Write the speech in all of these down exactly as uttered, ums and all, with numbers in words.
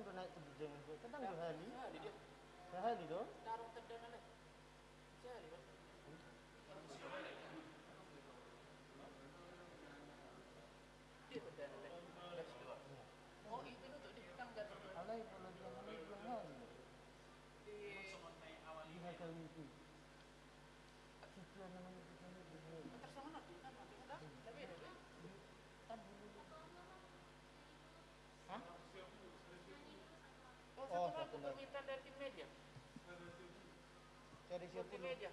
Naik tu bujang tu. Tenang tu hali. Sahali dia. Sahali tu. Tarung tendang ale. Sahali, Bang. Dia tendang ale. Gas dua. Oh, itu tu di tangga tu. Alai kalau dia naik dua hali. Di. Di hotel itu. Situ yang namanya di sana, di sana. Tersongon nanti, kan, nanti kita. Tapi ada, kan? Kan dulu. Hah? Oh, satu lagu permintaan dari tim media. Dari siapa? Tim media.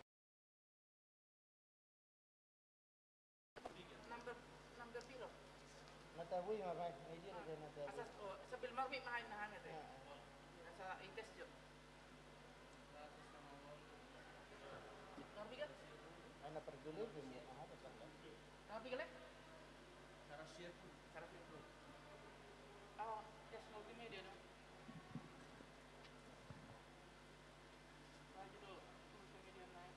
Number, number piro? Natabu ya, Pak. Ini dia ada natabu. Asas, oh, sambil marmik main, nah, gitu. Asa ites jo. Ngarbi kan? Anak pergulu tu, ya, apa, Pak? Ngarbi kan, eh? Saratus ribu. Saratus ribu. Oh, cash multimedia dong. Lagi dulu, multimedia naik.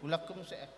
Ulak ke musik, eh.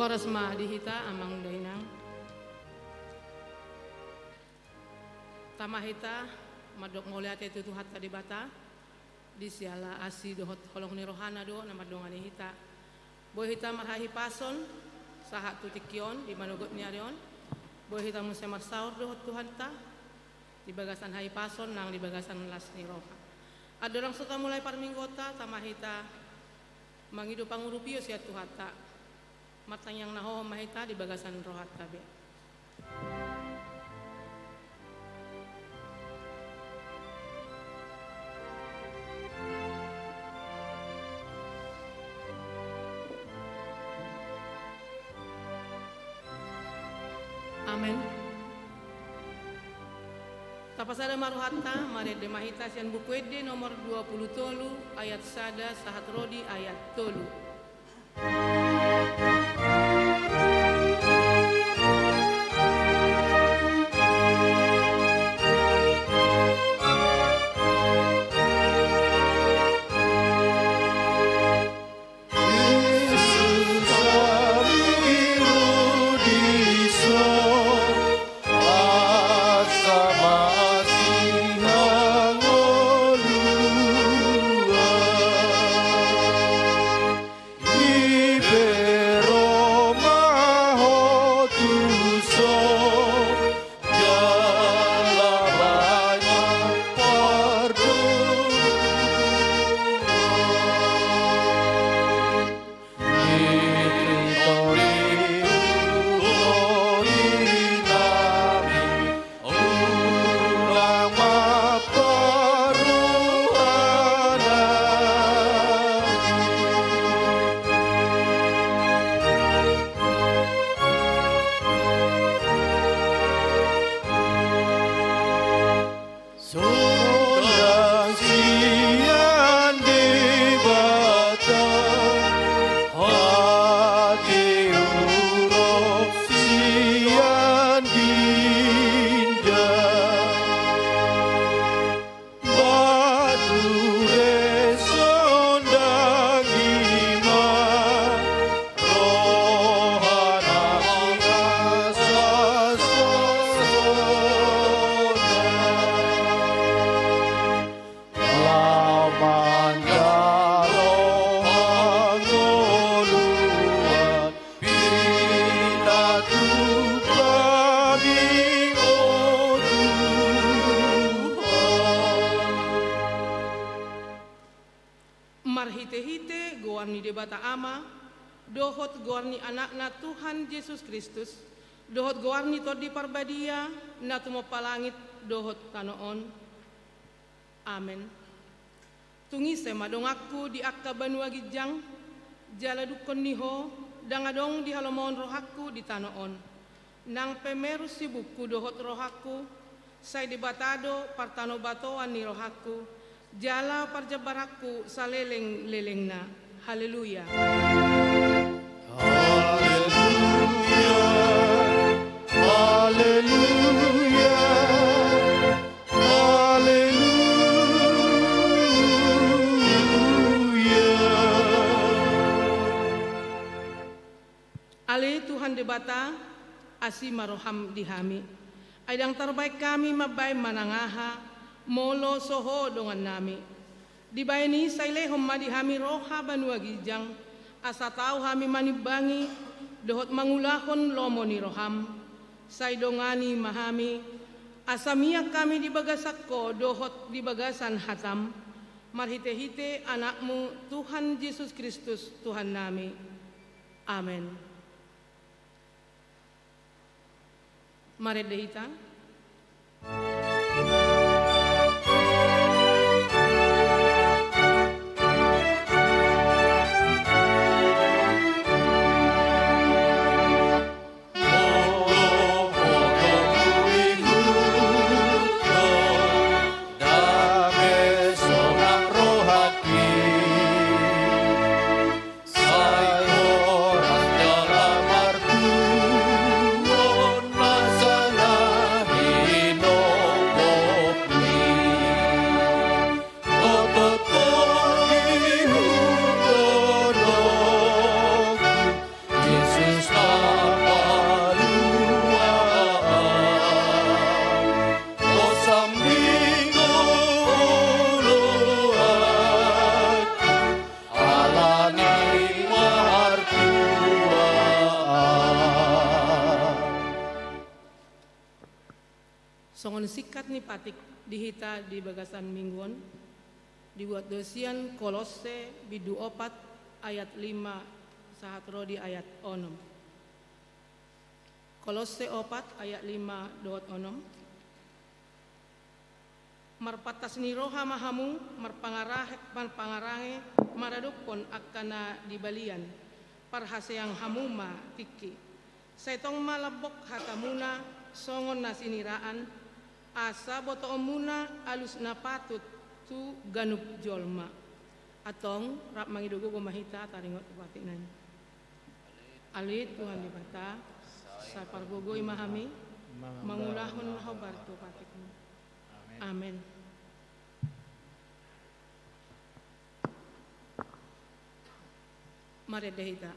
Horas ma di hita, amang dohot inang. Tama hita mandok mauliate tu Tuhanta Debata, di siala asi dohot holong ni rohana do na mandongani hita. Boi hita marhahipason sahat tu tingki on di manogot ni ari on. Boi hita muse marsaor dohot Tuhanta di bagasan hahipason nang di bagasan las ni roha. Andorang so tamulai parmingguonta, tama hita mangido pangurupio sian Tuhanta. Martangiang na hohom ma hita di bagasan rohanta be. Amen. Tapasada ma rohanta, marende ma hita sian Buku Ende nomor dua pulu tolu, ayat sada sahat ro di ayat tolu. Sondang sian Debata, hatiuron sian ginjang. Batua sondangi ma roha nami asa sonang. Laho manjalo hangoluan, pinda tu hami, o Tuhan. Marhitehite goar ni Debata Ama, dohot goar ni Anakna Tuhan Jesus Kristus, dohot goar ni Tondi Parbadia, na tumompa langit dohot tano on. Amen. Tung ise ma donganku di angka banua ginjang, jala dungkon ni Ho, ndang adong di halomohon rohangku di tano on. Nang pe merus sibukku dohot rohangku, sai Debata do partanobatoan ni rohangku, jala parjambaranku salelenglelengna. Haleluya. Haleluya. Haleluya. Haleluya. Ale Tuhan Debata, asi ma roham di hami. Ai ndang tarbaen hami mambaen manang aha, molo so Ho dongannami. Dibaen i sai lehon ma di hami roha banua ginjang, asa tau hami manimbangi dohot mangulahon lomo ni roham. Sai dongani ma hami, asa mian hami di bagasan Ho dohot di bagasan hatam, marhitehite Anakmu, Tuhan Jesus Kristus, Tuhannami. Amen. Marende hita. Sai horas jala martuon na sanga hinomu. Songon singkat ni patik di hita di bagasan minggu on, dibuat do sian Kolosse bindu opat ayat lima sahat ro di ayat onom. Kolosse opat ayat lima dohot onom. Marpantas ni roha ma hamu marpangarahe-, marpangarange maradophon angka na di balian, parhaseang hamu ma tingki. Sai tong ma lambok hatamuna songon na siniraan, asa botoonmuna alus na patut tu ganup jolma. Antong rap mangido gogo ma hita taringot tu patik nai. Ale Tuhan Debata, sai pargogoi ma hami mangulahon na hombar tu patikmu. Amen. Marende hita.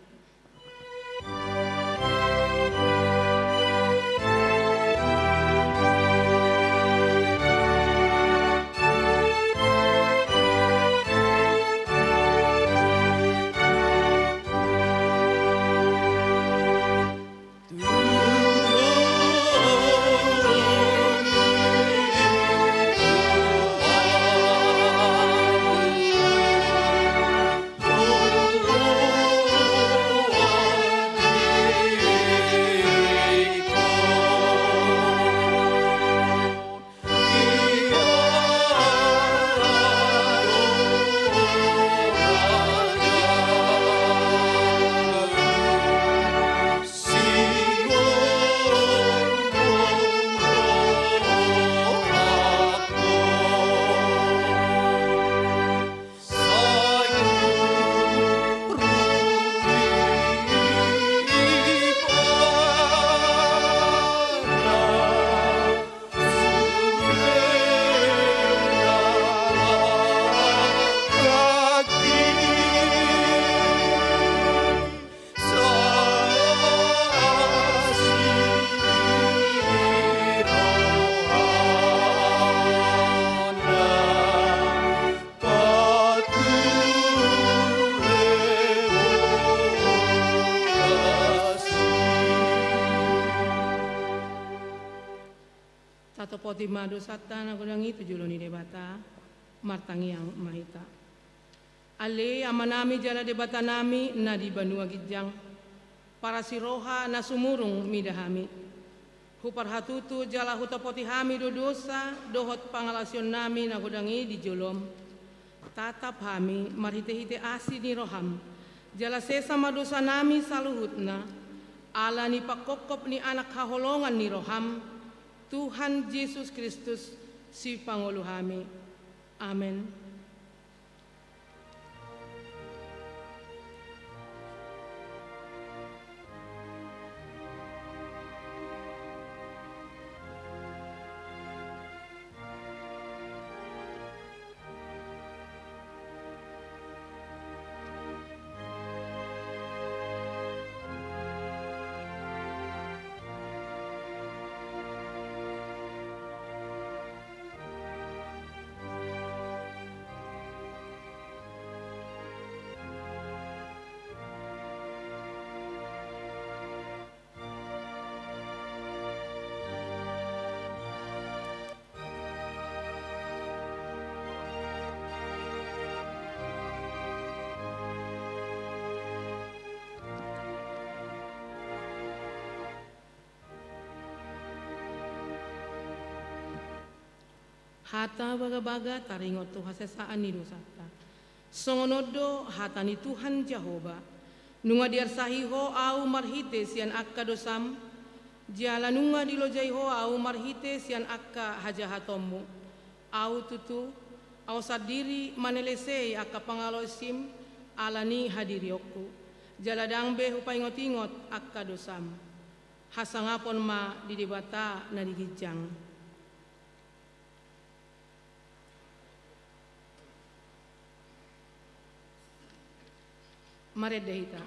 Tatopoti ma dosanta na godang i tu jolo ni Debata, martangiang ma hita. Ale Amanami jala Debatanami na di banua ginjang, parasi roha na sumurung mida hami. Huparhatutu jala hutopoti hami do dosa dohot pangalaosionnami na godang i di jolom. Tatap hami marhitehite asi ni roham, jala sesa ma dosanami saluhutna, ala ni pangkophop ni Anak haholongan ni roham, Tuhan Jesus Kristus, Sipangolu hami. Amen. Hata bagabaga taringot tu hasesaan ni dosanta. Songon on do hata ni Tuhan Jahowa: Nunga diarsahi ho ahu marhite sian angka dosam, jala nunga dilojai ho ahu marhite sian angka hajahatonmu. Ahu tutu, ahu sandiri manelesei angka pangalaosim ala ni hadirionku, jala ndang be hupaingotingot angka dosam. Hasangapon ma di Debata na di ginjang. Marende hita.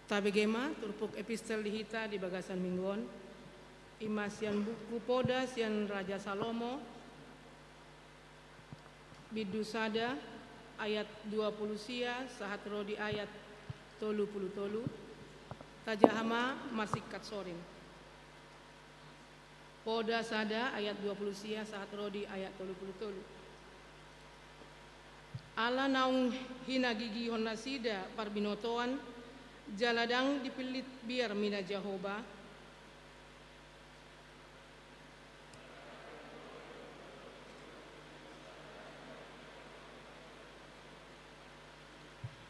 Tabege ma turpuk epistel di hita di bagasan minggu on, i ma sian buku Poda sian Raja Salomo, bindu sada, ayat dua pulu sia sahat ro di ayat tolu pulu tolu. Tajaha ma marsingkat soring. Poda sada ayat dua pulu sia sahat ro di ayat tolu pulu tolu. Ala naung hinagigihon nasida parbinotoan, jala ndang dipillit biar mina Jahowa.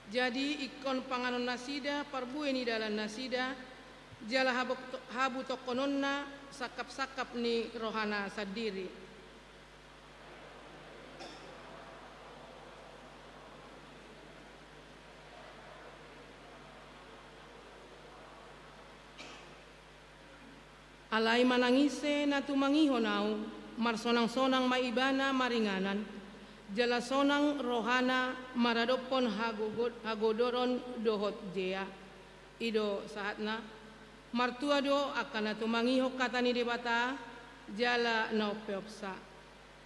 Jadi ingkon panganon nasida parbue ni dalan nasida, jala habuk-, habutokhononna sangkap-sangkap ni rohana sandiri. Alai manang ise na tumangihon Ahu, marsonang-sonang ma ibana maringanan, jala sonang rohana maradophon hagogo-, hagodoron dohot jea. I do sahatna. Martua do angka na tumangihon hata ni Debata, jala na umpeopsa.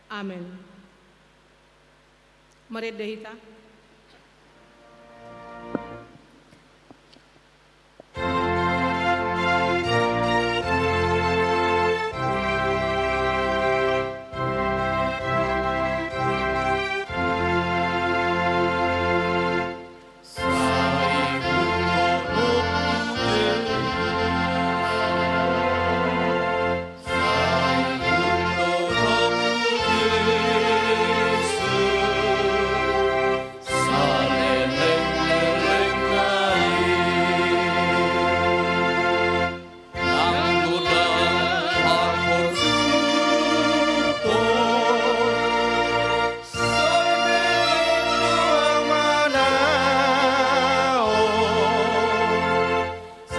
Amen. Marende hita.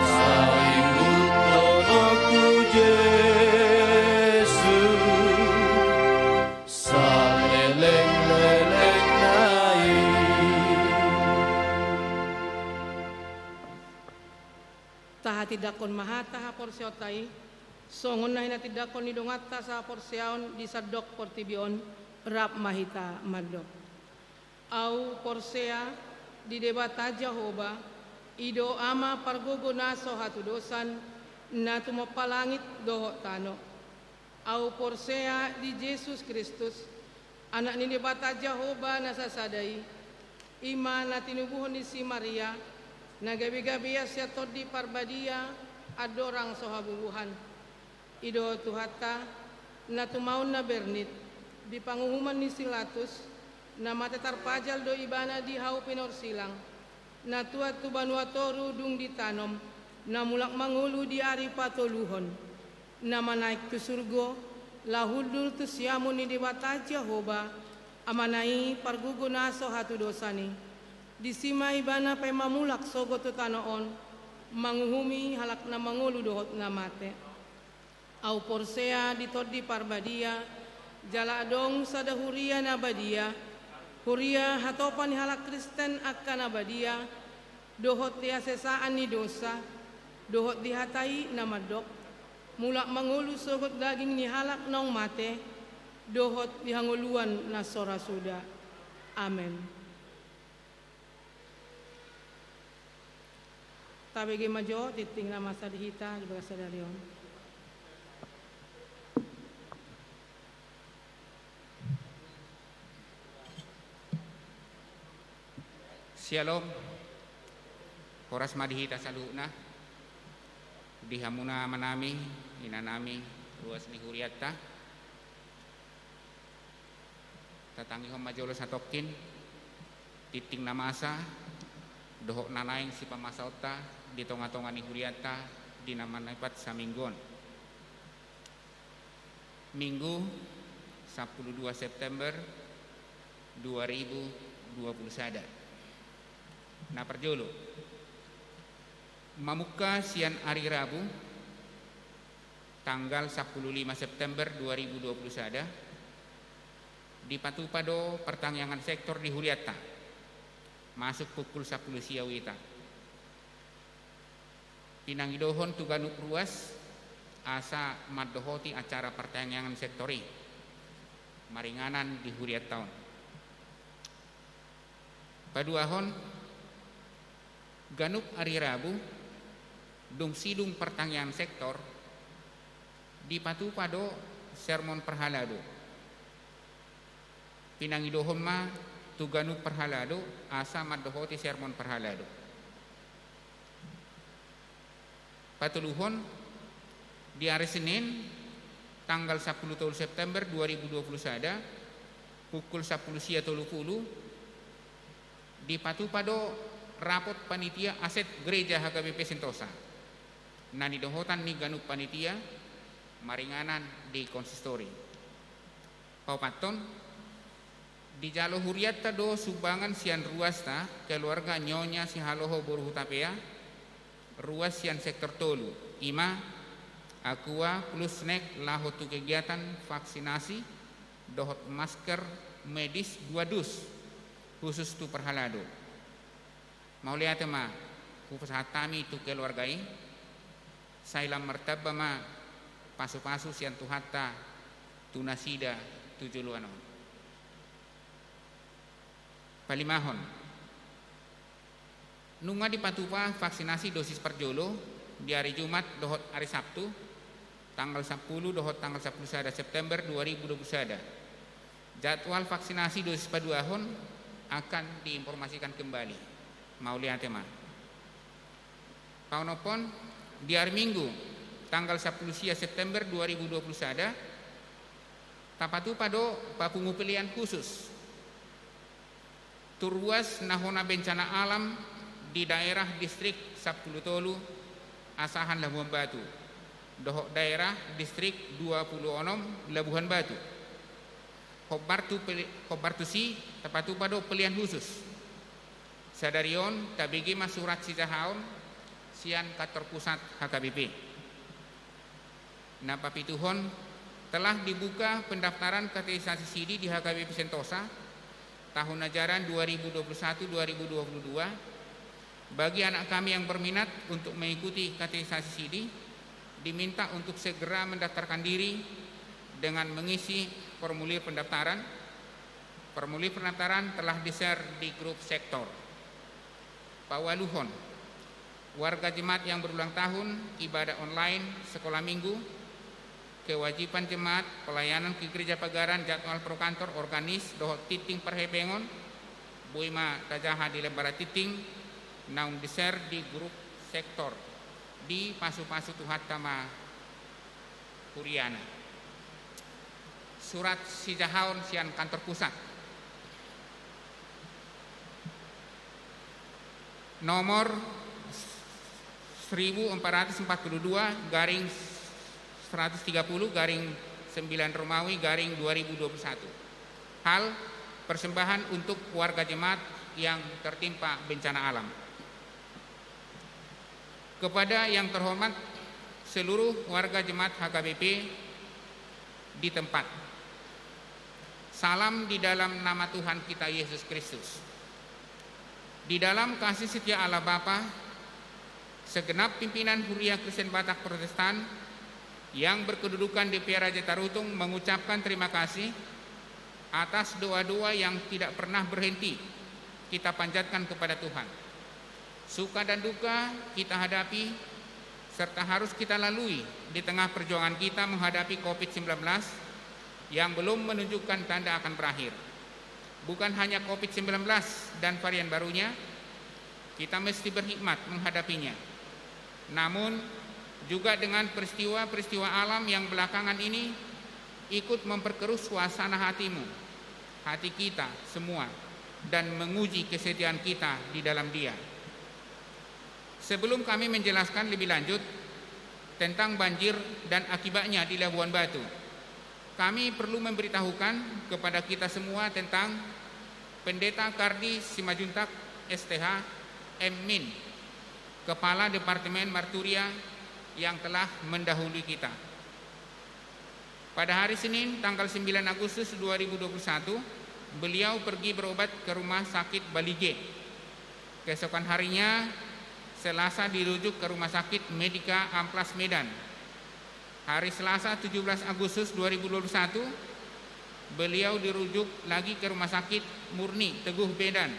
Sai mundut tu Jesus, saleleng-lelengna i. Tahatindanghon ma hata haporseaonta i, songon na hinatindanghon ni donganta sahaporseaon di sandok portibi on, rap ma hita mandok. Ahu porsea di Debata Jahowa, i do Ama pargogo na so hatudosan, na tumompa langit dohot tano. Ahu porsea di Jesus Kristus, Anak ni Debata Jahowa na sasada i, i ma na tinubuhon ni si Maria, na gabe-gabean sian Tondi Parbadia, andorang so habubuhan. I do Tuhanta, na tumaon na bernit, di panguhuman ni si Latus, na mate tarpajal do ibana di hau pinorsilang, na tuat tu banua toru dung ditanom, na mulak mangolu di ari patoluhon, na manaek tu surgo, laho hundul tu siamun ni Debata Jahowa, Amana i pargogo na so hatudosan i. Disi ma ibana paima mulak sogot tu tano on, manguhumi halak na mangolu dohot na mate. Ahu porsea di Tondi Parbadia, jala adong sada huria na badia, huria hatopan ni halak Kristen angka na badia, dohot di hasesaan ni dosa, dohot di hata i na mandok, mulak mangolu sogot daging ni halak naung mate, dohot di hangoluan na so ra suda. Amen. Tabege ma jo tingting na masa di hita di bagasan sadari on. Syalom. Horas ma di hita saluhutna. Di hamuna amanami, inanami, ruas ni hurianta. Tatangihon ma jolo satongkin tingting na masa dohot na naeng sipamasaonta di tonga-tonga ni hurianta di na manipat saminggu on. Minggu, sampulu dua September dua ribu dua puluh sada. Na parjolo, mamungka sian ari Rabu, tanggal sampulu lima September dua ribu dua puluh sada, dipatupa do partangiangan sektor di hurianta, masuk pukul sampulu sia uita. Pinangidohon tu ganup ruas asa mandohoti acara partangiangan sektor i maringanan di hurianta on. Paduahon, ganup ari Rabu dung sidung partangiangan sektor dipatupa do sermon parhalado. Pinangidohon ma tu ganup parhalado asa mandohoti sermon parhalado. Patoluhon, di ari Senin tanggal sampulu tolu September dua ribu dua pulu sada pukul sampulu sia tolu pulu dipatupa do rapot panitia aset Gereja H K B P Sentosa na nidohotan ni ganup panitia maringanan di konsistori. Paopathon, dijalo hurianta do sumbangan sian ruasta keluarga Nyonya Sihaloho boru Hutapea, ruas sian sektor tolu, i ma Aqua plus snack laho tu kegiatan vaksinasi dohot masker medis dua dus khusus tu parhalado. Mauliate ma hupasahat hami tu keluarga i, sai lam martamba ma pasupasu sian Tuhanta tu nasida tu joloan on. Palimahon, nunga dipatupa vaksinasi dosis parjolo di ari Jumat dohot ari Sabtu tanggal sampulu dohot tanggal sampulu sada September dua ribu dua pulu sada. Jadwal vaksinasi dosis paduahon akan diinformasikan kembali. Mauliate ma. Paonomhon, di ari Minggu tanggal sampulu sia September dua ribu dua pulu sada tapatupa do papungu pelean khusus tu ruas na hona bencana alam di daerah distrik sampulu tolu Asahan Labuhan Batu dohot daerah distrik dua pulu onom Labuhan Batu. Hombar tu pele-, hombar tusi tapatupa do pelean khusus. Sadari on tabege ma surat sijahaon sian kantor pusat H K B P. Na papituhon, telah dibuka pendaftaran katekisasi sidi di H K B P Sentosa tahun ajaran dua ribu dua puluh satu dua ribu dua puluh dua. Bagi anak kami yang berminat untuk mengikuti katekisasi sidi, diminta untuk segera mendaftarkan diri dengan mengisi formulir pendaftaran. Formulir pendaftaran telah di-share di grup sektor. Paualuhon, warga jemaat yang berulang tahun ibadah online sekolah minggu, kewajiban jemaat, pelayanan kegerejapegaran, jadwal pro kantor, organis dohot tingting parhepengon, boi ma tajaha di lembar tingting naung di-share di grup sektor. Dipasupasu Tuhanta ma huriana. Surat sijahaon sian kantor pusat. Nomor seribu empat ratus empat puluh dua garing seratus tiga puluh garing sembilan Romawi garing dua ribu dua puluh satu. Hal persembahan untuk warga jemaat yang tertimpa bencana alam. Kepada yang terhormat seluruh warga jemaat H K B P di tempat. Salam di dalam nama Tuhan kita Yesus Kristus. Di dalam kasih setia Allah Bapa, segenap pimpinan Huria Kristen Batak Protestan yang berkedudukan di Pearaja Tarutung mengucapkan terima kasih atas doa-doa yang tidak pernah berhenti kita panjatkan kepada Tuhan. Suka dan duka kita hadapi serta harus kita lalui di tengah perjuangan kita menghadapi covid sembilan belas yang belum menunjukkan tanda akan berakhir. Bukan hanya covid sembilan belas dan varian barunya, kita mesti berhikmat menghadapinya. Namun, juga dengan peristiwa-peristiwa alam yang belakangan ini ikut memperkeruh suasana hatimu, hati kita semua, dan menguji kesetiaan kita di dalam Dia. Sebelum kami menjelaskan lebih lanjut tentang banjir dan akibatnya di Labuan Batu, kami perlu memberitahukan kepada kita semua tentang Pendeta Kardi Simanjuntak, S T H, M Min, Kepala Departemen Marturia yang telah mendahului kita. Pada hari Senin, tanggal sembilan Agustus dua ribu dua puluh satu, beliau pergi berobat ke rumah sakit Balige. Keesokan harinya, Selasa dirujuk ke Rumah Sakit Medika Amplas Medan. Hari Selasa tujuh belas Agustus dua ribu dua puluh satu, beliau dirujuk lagi ke Rumah Sakit Murni Teguh Medan.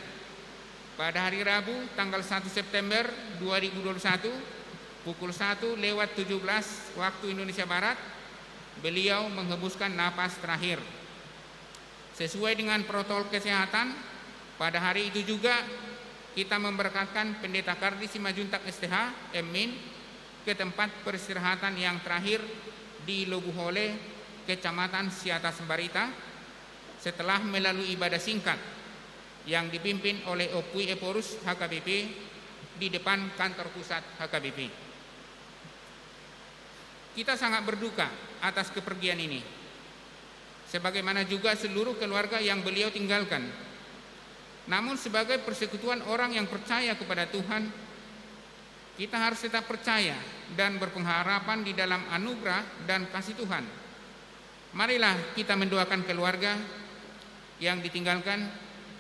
Pada hari Rabu tanggal satu September dua ribu dua puluh satu, pukul satu lewat tujuh belas waktu Indonesia Barat, beliau menghembuskan napas terakhir. Sesuai dengan protokol kesehatan, pada hari itu juga kita memberangkatkan Pendeta Kardi Simanjuntak S T H, M Min, ke tempat peristirahatan yang terakhir di Lobuhole, Kecamatan Siatas Barita, setelah melalui ibadah singkat yang dipimpin oleh Ompui Ephorus H K B P di depan kantor pusat H K B P. Kita sangat berduka atas kepergian ini, sebagaimana juga seluruh keluarga yang beliau tinggalkan. Namun, sebagai persekutuan orang yang percaya kepada Tuhan, kita harus tetap percaya dan berpengharapan di dalam anugerah dan kasih Tuhan. Marilah kita mendoakan keluarga yang ditinggalkan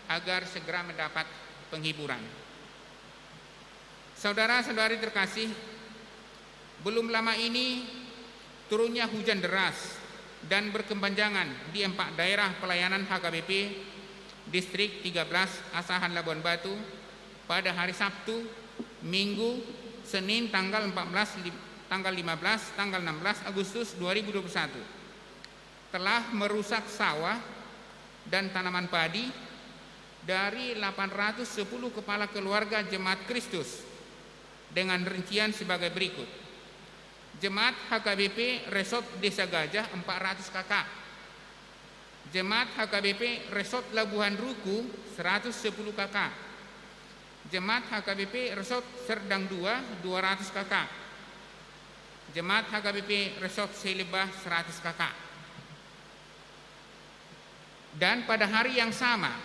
agar segera mendapat penghiburan. Saudara-saudari terkasih, belum lama ini turunnya hujan deras dan berkepanjangan di empat daerah pelayanan H K B P Distrik tiga belas Asahan Labuan Batu pada hari Sabtu, Minggu, Senin tanggal empat belas, li-, tanggal lima belas, tanggal enam belas Agustus dua ribu dua puluh satu, telah merusak sawah dan tanaman padi dari delapan ratus sepuluh kepala keluarga jemaat Kristus, dengan rincian sebagai berikut: Jemaat H K B P Resort Desa Gajah empat ratus K K, Jemaat H K B P Resort Labuhan Ruku seratus sepuluh K K, Jemaat H K B P Resort Serdang dua dua ratus K K, Jemaat H K B P Resort Selebah seratus K K. Dan pada hari yang sama,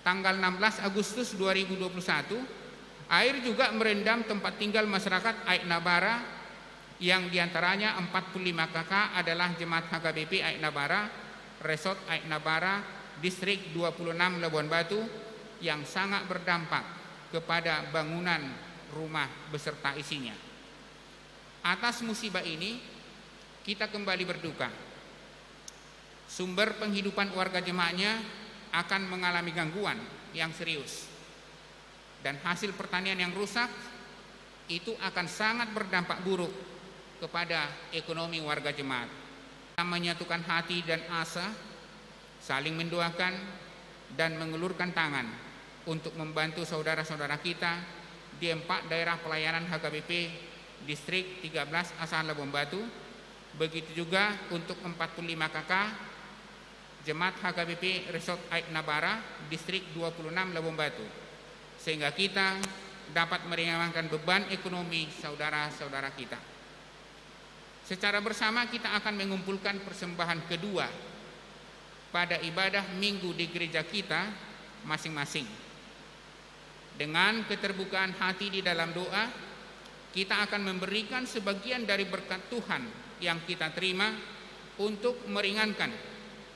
tanggal enam belas Agustus dua ribu dua puluh satu, air juga merendam tempat tinggal masyarakat Aek Nabara, yang diantaranya empat puluh lima K K adalah jemaat H K B P Aek Nabara, Resort Aek Nabara, Distrik dua puluh enam Labuan Batu, yang sangat berdampak kepada bangunan rumah beserta isinya. Atas musibah ini, kita kembali berduka. Sumber penghidupan warga jemaatnya akan mengalami gangguan yang serius. Dan hasil pertanian yang rusak itu akan sangat berdampak buruk kepada ekonomi warga jemaat. Kita menyatukan hati dan asa, saling mendoakan, dan mengulurkan tangan untuk membantu saudara-saudara kita di empat daerah pelayanan H K B P Distrik tiga belas Asahan Labuan Batu, begitu juga untuk empat puluh lima K K Jemaat H K B P Resort Aek Nabara, Distrik dua puluh enam Labuan Batu, sehingga kita dapat meringankan beban ekonomi saudara-saudara kita. Secara bersama kita akan mengumpulkan persembahan kedua pada ibadah Minggu di gereja kita masing-masing. Dengan keterbukaan hati di dalam doa, kita akan memberikan sebagian dari berkat Tuhan yang kita terima untuk meringankan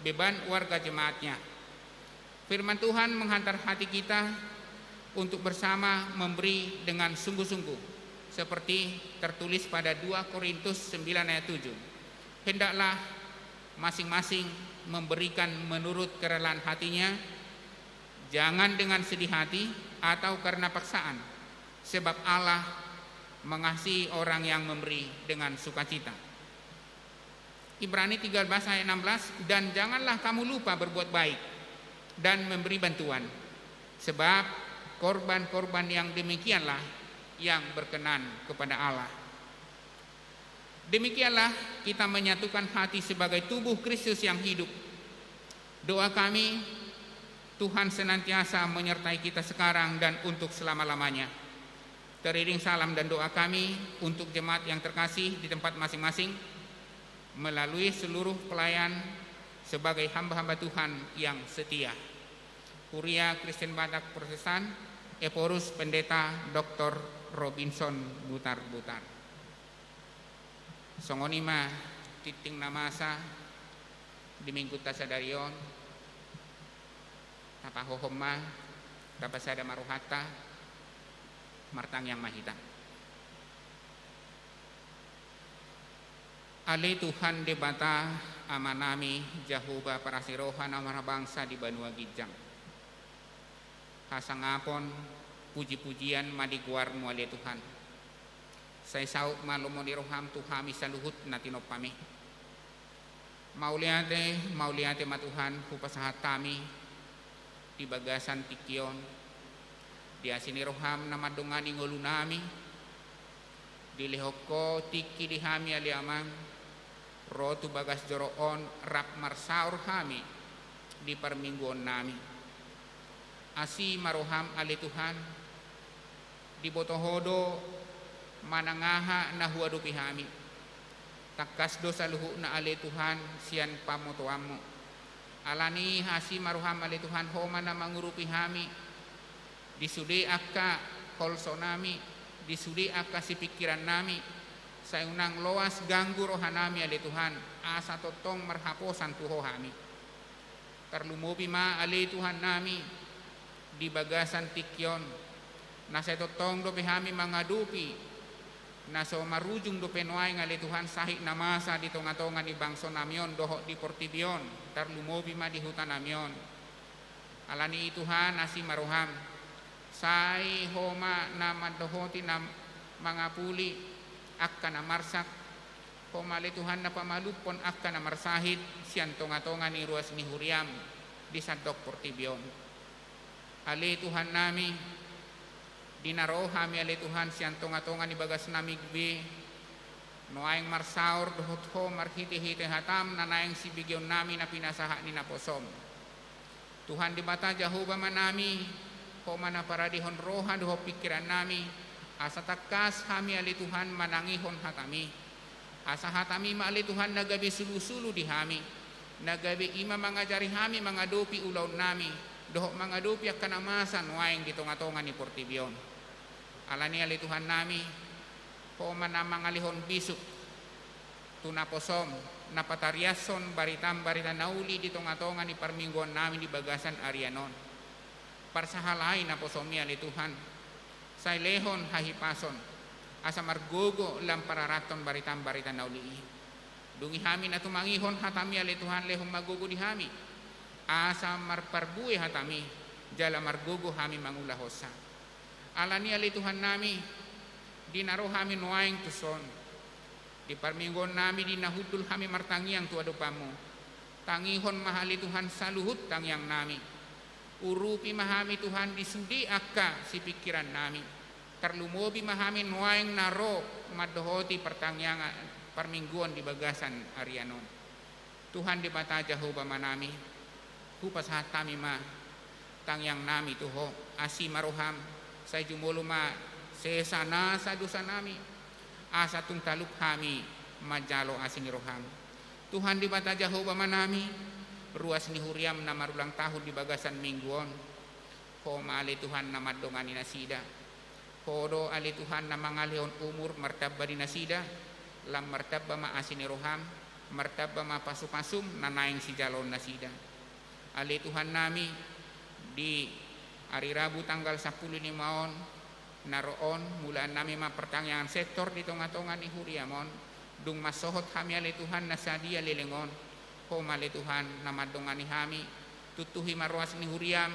beban warga jemaatnya. Firman Tuhan menghantar hati kita untuk bersama memberi dengan sungguh-sungguh, seperti tertulis pada dua Korintus sembilan ayat tujuh. Hendaklah masing-masing memberikan menurut kerelaan hatinya, jangan dengan sedih hati atau karena paksaan, sebab Allah mengasihi orang yang memberi dengan sukacita. Ibrani tiga belas ayat enam belas, "Dan janganlah kamu lupa berbuat baik dan memberi bantuan, sebab korban-korban yang demikianlah yang berkenan kepada Allah." Demikianlah kita menyatukan hati sebagai tubuh Kristus yang hidup. Doa kami, Tuhan senantiasa menyertai kita sekarang dan untuk selama-lamanya. Teriring salam dan doa kami untuk jemaat yang terkasih di tempat masing-masing, melalui seluruh pelayan sebagai hamba-hamba Tuhan yang setia. Kuria Kristen Batak Protestan, Ephorus Pendeta Doktor Robinson Butar-Butar. Songon i ma tingting na masa di minggunta sadari on. Tapahohom ma, tapasada ma rohanta. Martangiang ma hita. Ale Tuhan Debata, Amanami, Jahowa parasi roha na marbangsa di banua ginjang. Hasangapon, puji-pujian ma di goarmu ale Tuhan. Sai saut ma lomo ni roham tu hami saluhut na tinompami. Mauliate, mauliate ma Tuhan, hupasahat hami di bagasan tingki on, di asi ni roham na mandongani ngolunami, dilehon ho tingki di hami ale Amang, ro tu bagas joro on rap marsaor hami di parmingguonnami. Asi ma roham ale Tuhan, diboto ho do manang aha na huadopi hami. Tangkas do saluhutna ale Tuhan sian pamotoanmu. Alani asi ma roham ale Tuhan, ho ma na mangurupi hami di sude angka holsonami, di sude angka sipingkirannami, sai unang loas ganggu rohanami ale Tuhan, asa tongtong marhaposan tu ho hami. Tarlumobi ma ale Tuhannami di bagasan tingki on, na sai tongtong dope hami mangadopi na so marujung dope nuaeng ale Tuhan sahit na masa di tonga-tonga ni bangsonami on dohot di portibi on, tarlumobi ma di hutanami on. Alani i Tuhan, asi ma roham, sai ho ma na mandohoti na mangapuli angka na marsak, ho ma ale Tuhan na pamalumhon angka na marsahit sian tonga-tonga ni ruas ni huriam di sandok portibi on. Ale Tuhannami, di na ro hami ale Tuhan sian tonga-tonga ni bagasnami be, nuaeng marsaor dohot ho marhite-hite hatam na naeng sibegeonnami na pinasahat ni naposom. Tuhan Debata Jahowa Amanami, ho ma na paradehon roha dohot pingkirannami, asa tangkas hami ale Tuhan manangihon hatami. Asa hatami ma ale Tuhan na gabe sulu-sulu di hami, na gabe i ma mangajari hami mangadopi ulaonnami, dohot mangadopi angka na masa nuaeng di tonga-tonga ni portibi on. Alani ale Tuhannami, ho ma na mangalehon bisuk tu naposom, na patariashon baritam barita na uli di tonga-tonga ni parmingguonnami di bagasan arian on. Parsahalai naposom i ale Tuhan, sai lehon hahipason, asa margogo lam pararathon baritam barita na uli i. Dung i hami na tumangihon hatami ale Tuhan, lehon ma gogo di hami, asa marparbue hatami, jala margogo hami mangulahonsa. Alani ale Tuhannami, di na ro hami nuaeng tuson, di parmingguonnami di na hundul hami martangiang tu adopanmu, tangihon ma ale Tuhan saluhut tangiangnami. Urupi ma hami Tuhan di sude angka sipingkirannami. Tarlumobi ma hami nuaeng na ro mandohoti partangiangan parmingguon di bagasan arian on. Tuhan Debata Jahowa Amanami, hupasahat hami ma tangiangnami tu ho, asi ma roham, sai jumolo ma sesa nasa dosanami, asa tung talup hami manjalo asi ni roham. Tuhan Debata Jahowa Amanami, ruas ni huriam na marulang tahun di bagasan minggu on, ho ma ale Tuhan na mandongani nasida. Ho do ale Tuhan na mangalehon umur martamba di nasida, lam martamba ma asi ni roham, martamba ma pasu-pasum na naeng sijaloon nasida. Ale Tuhannami, di ari Rabu tanggal sampulu lima on, na ro on, mulaannami ma partangiangan sektor di tonga-tonga ni huriam on, dung mansohot hami ale Tuhan na sadia leleng on, ho ma ale Tuhan na mandongani hami, tuntuhi ma ruas ni huriam,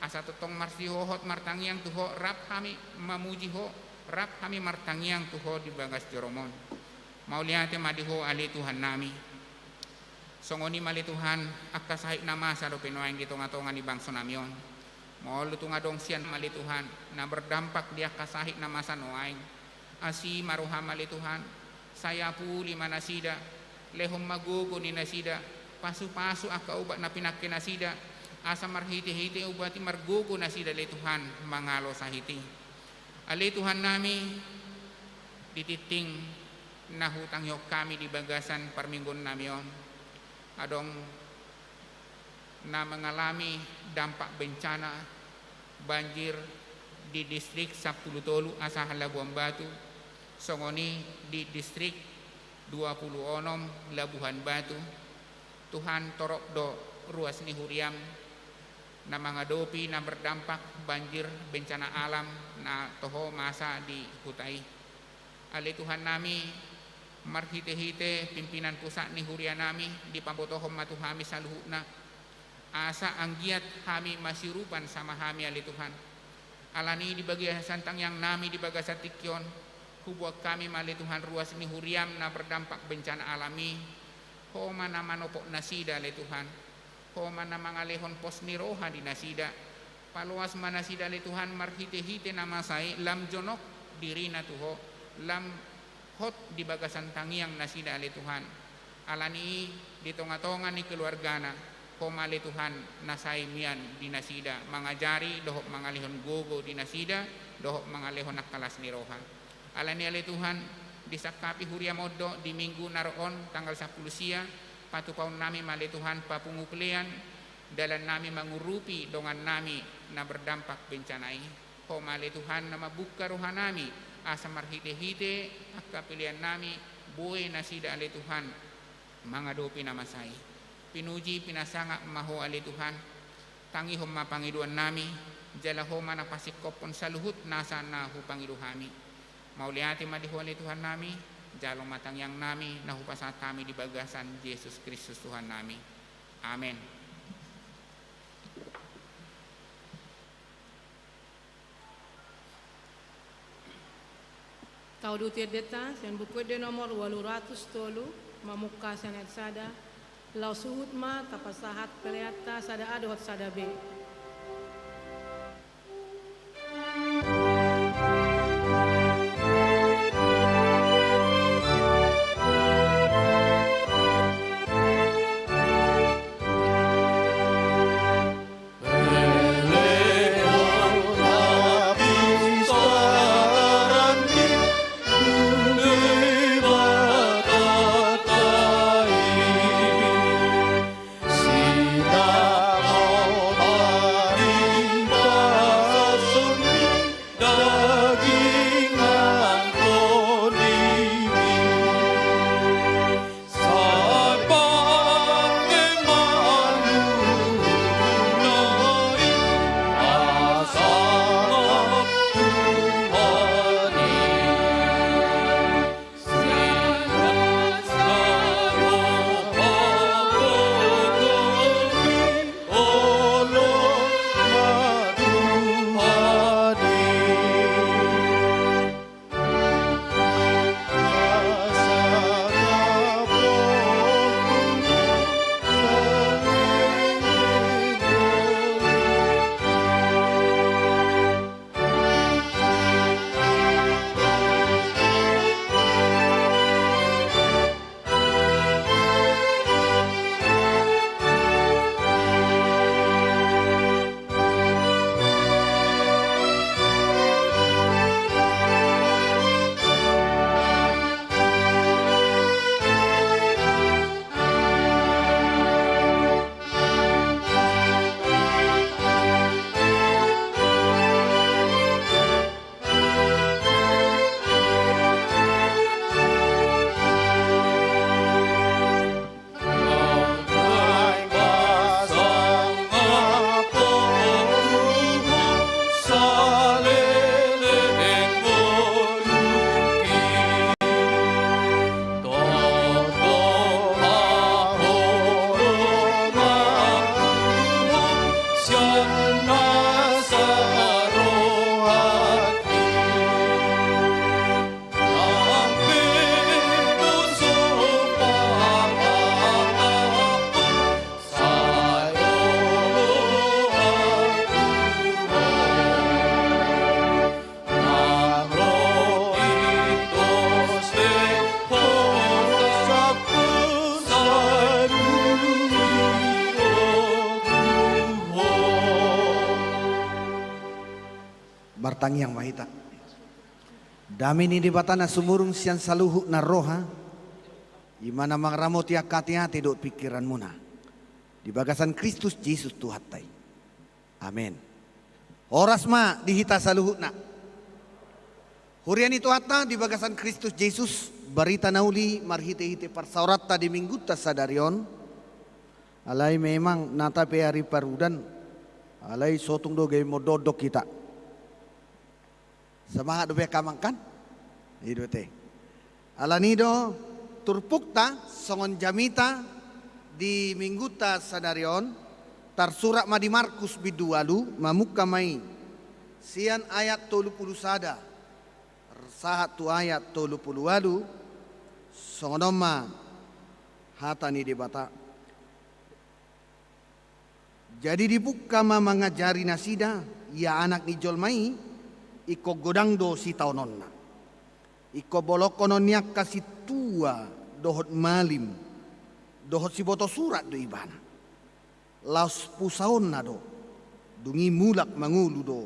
asa tongtong marsihohot martangiang tu ho, rap hami mamuji ho, rap hami martangiang tu ho di bagas jorom on. Mauliate ma di ho ale Tuhannami. Songon i ma ale Tuhan, angka sahit na masa dope nuaeng di tonga-tonga ni bangsonami on. Molo tung adong sian ma ale Tuhan, na berdampak di angka sahit na masa nuaeng, asi ma roham ale Tuhan, sai apuli ma nasida, lehon ma gogo ni nasida, pasu-pasu angka ubat na pinangke nasida, asa marhite-hite ubat i margogo nasida ale Tuhan mangalo sahit i. Ale Tuhannami, di tingting na hutangihon hami di bagasan parmingguonnami on, adong na mangalami dampak bencana banjir di distrik sampulu tolu asa Labuan Batu, songon i di distrik dua pulu onom Labuhan Batu. Tuhan, torop do ruas ni huriam, na mangadopi na berdampak banjir bencana alam na toho masa di huta i. Ale Tuhan nami, marhite-hite pimpinan pusat ni huria nami, dipabotohon ma tu hami saluhutna, asa anggiat hami masiurupan sama hami, ale Tuhan. Alani i di bagasan tangiang nami di bagasan tingki on, huboan hami ma ale Tuhan ruas ni huriam na berdampak bencana alam i, Ho ma na manopot nasida ale Tuhan. Ho ma na mangalehon pos ni roha di nasida. Paloas ma nasida ale Tuhan marhite-hite na masa i lam jonok dirina tu Ho, lam hot di bagasan tangiang nasida ale Tuhan. Alani i di tonga-tonga ni keluargana, Ho ma ale Tuhan na sai mian di nasida, mangajari dohot mangalehon gogo di nasida, dohot mangalehon angka las ni roha. Alani i ale Tuhan, disangkapi huriam on do di minggu na ro on tanggal sampulu sia, patupaon nami ma ale Tuhan papungu pelean, dalan nami mangurupi dongan nami na berdampak bencana i. Ho ma ale Tuhan na mambuka roha nami, asa marhite-hite angka pelean nami, boi nasida ale Tuhan mangadopi na masa i. Pinuji pinasangap ma Ho ale Tuhan. Tangihon ma pangidoan nami, jala Ho ma na pasingkophon saluhut nasa na hupangido hami. Mauliate ma di Ho ale Tuhan nami, jalo ma tangiang nami na hupasahat hami di bagasan Jesus Kristus Tuhan nami. Amen. Tauduti endenta sian Buku Ende nomor ualu ratus tolu, mamungka sian ayat sada. Laos huhut ma tapasahat peleanta sada A dohot sada B. Martangiang ma hita. Dame ni Debata na sumurung sian saluhut na roha, i ma na mangaramoti angka ateate dohot pingkiranmuna di bagasan Kristus Jesus Tuhanta i. Amen. Horas ma di hita saluhutna. Huria ni Tuhanta di bagasan Kristus Jesus, barita na uli marhite-hite parsaoranta di minggunta sadari on. Alai memang nata pe ari parudan, Alai so tung do gabe mondok-ondok hita. Semangat dope angka amang kan? I do te. Alani do turpukta songon jamita di mingguta sadari on, tarsurat ma di Markus bindu ualu, mamungka ma i sian ayat tolu pulu sada sahat tu ayat tolu pulu ualu. Songon on ma hata ni Debata. Jadi dipungka ma mangajari nasida, ia Anak ni jolma i ingkon godang do sitaononna, ingkon bolongkonon ni angka sintua dohot malim dohot sibotosurat do Ibana. Laos pusaonna do, dung i mulak mangolu do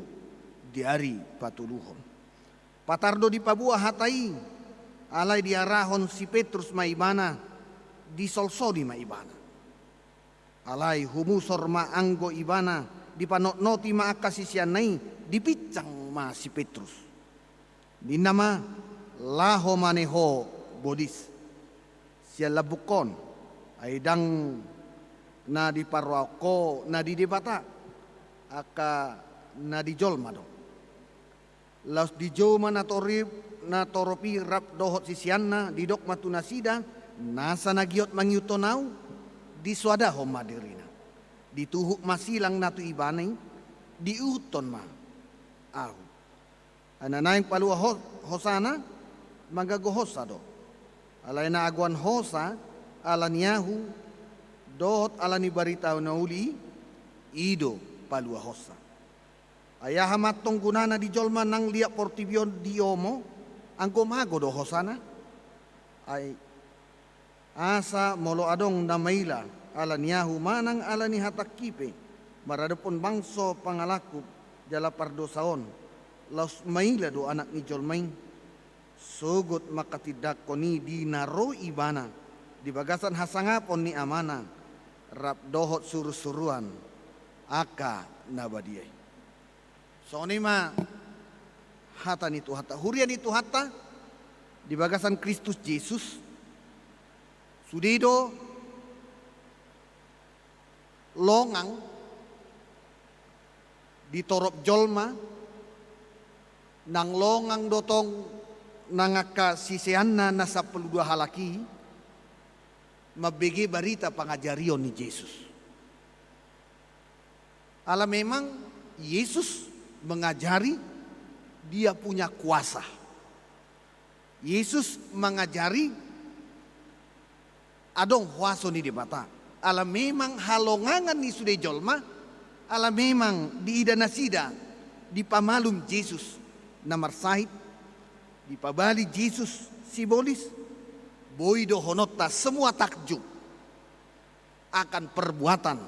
di ari patoluhon. Patar do dipaboa hata i, alai diarahon si Petrus ma Ibana, disolsoli ma Ibana. Alai humusor ma anggo Ibana dipanotnoti ma angka siseanna i, dipinsang ma si Petrus. Ninna ma, laho ma ne ho bolis sian lambungkon, ai ndang na diparrohahon ho na di Debata, angka na di jolma do. Laos dijou ma natorop, natorop i rap dohot siseanna, didok ma tu nasida, nasa na giot mangihuthon ahu, disoadahon ma dirina. Dituhuk ma silang na tu ibana i, diihuthon ma ahu. Ai na naeng palua ho-, hosana, manggago hosa do. Alai na agoan hosa ala ni ahu dohot ala ni barita na uli i, i do paluahonsa. Ai aha ma antong gunana di jolma nang liat portibi on diomo, anggo mago do hosana? Ai asa molo adong na maila ala ni ahu manang ala ni hatangki pe maradophon bangso pangalangkup jala pardosa on, laos maila do Anak ni jolma i, sogot mangkatindangkon i di na ro Ibana di bagasan hasangapon ni Amana rap dohot surusuruan angka na badia i. Songon i ma hata ni Tuhanta. Huria ni Tuhanta di bagasan Kristus Jesus, sude do longang di torop jolma, nang longang do tong nang angka siseanna na sampulu dua halak i mambege barita pangajarion ni Jesus. Ala memang Yesus mengajari, Dia punya kuasa. Yesus mangajari, adong huaso ni Debata. Ala memang halongangan ni sude jolma, ala memang diida nasida dipamalum Jesus na marsahit, dipabali Jesus sibolis, boi dohononta semua takjub akan perbuatan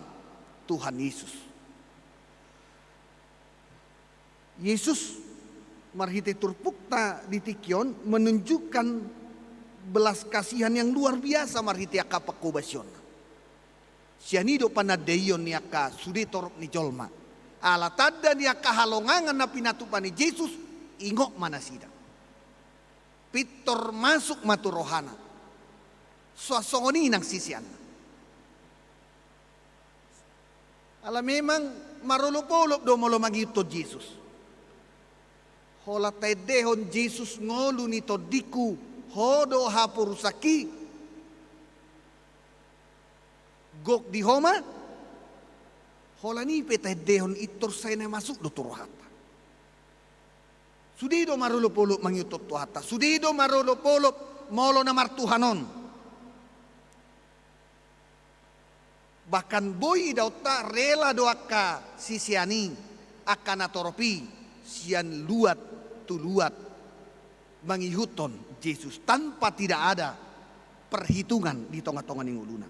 Tuhan Yesus. Yesus marhite turpukta di tingki on menunjukkan belas kasihan yang luar biasa marhite angka pangkobasionna. Sian i do panandaion ni angka sude torop ni jolma. Ala tanda ni angka halongangan na pinatupa ni Jesus, ingot ma nasida. Pintor masuk ma tu rohana. So songon i nang siseanna. Ala memang marolopolop do molo mangihuthon Jesus. Holan taendehon Jesus ngolu ni tondingku, ho do haporusangki. Gok di ho ma. Holan i pe taendehon pintor sai na masuk do tu rohanta. Sude do marolopolop mangihuthon Tuhanta. Sude do marolopolop molo na martuhan on. Bahkan boi idaonta rela do angka sisean i, angka natorop i, sian luat tu luat mangihuthon Jesus tanpa tidak ada perhitungan di tongatonga ni ngoluna.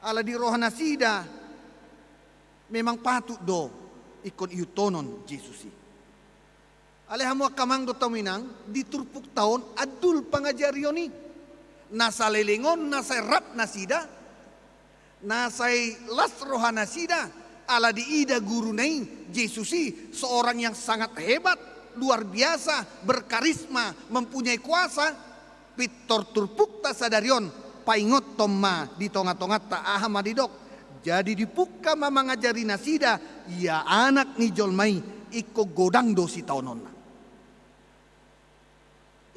Ala di roha nasida memang patut do ingkon ihuthonon Jesus i. Alai hamu angka amang dohot hamu inang, di turpukta on andul pangajarion i. Na saleleng on na sai rap nasida, na sai las roha nasida, ala diida guruna i, Jesus i, seorang yang sangat hebat, luar biasa, berkarisma, mempunyai kuasa. Pintor turpukta sadari on paingothon ma di tongatonganta, aha ma didok, Jadi dipungka ma mangajari nasida, ia Anak ni jolma i ingkon godang do sitaononna.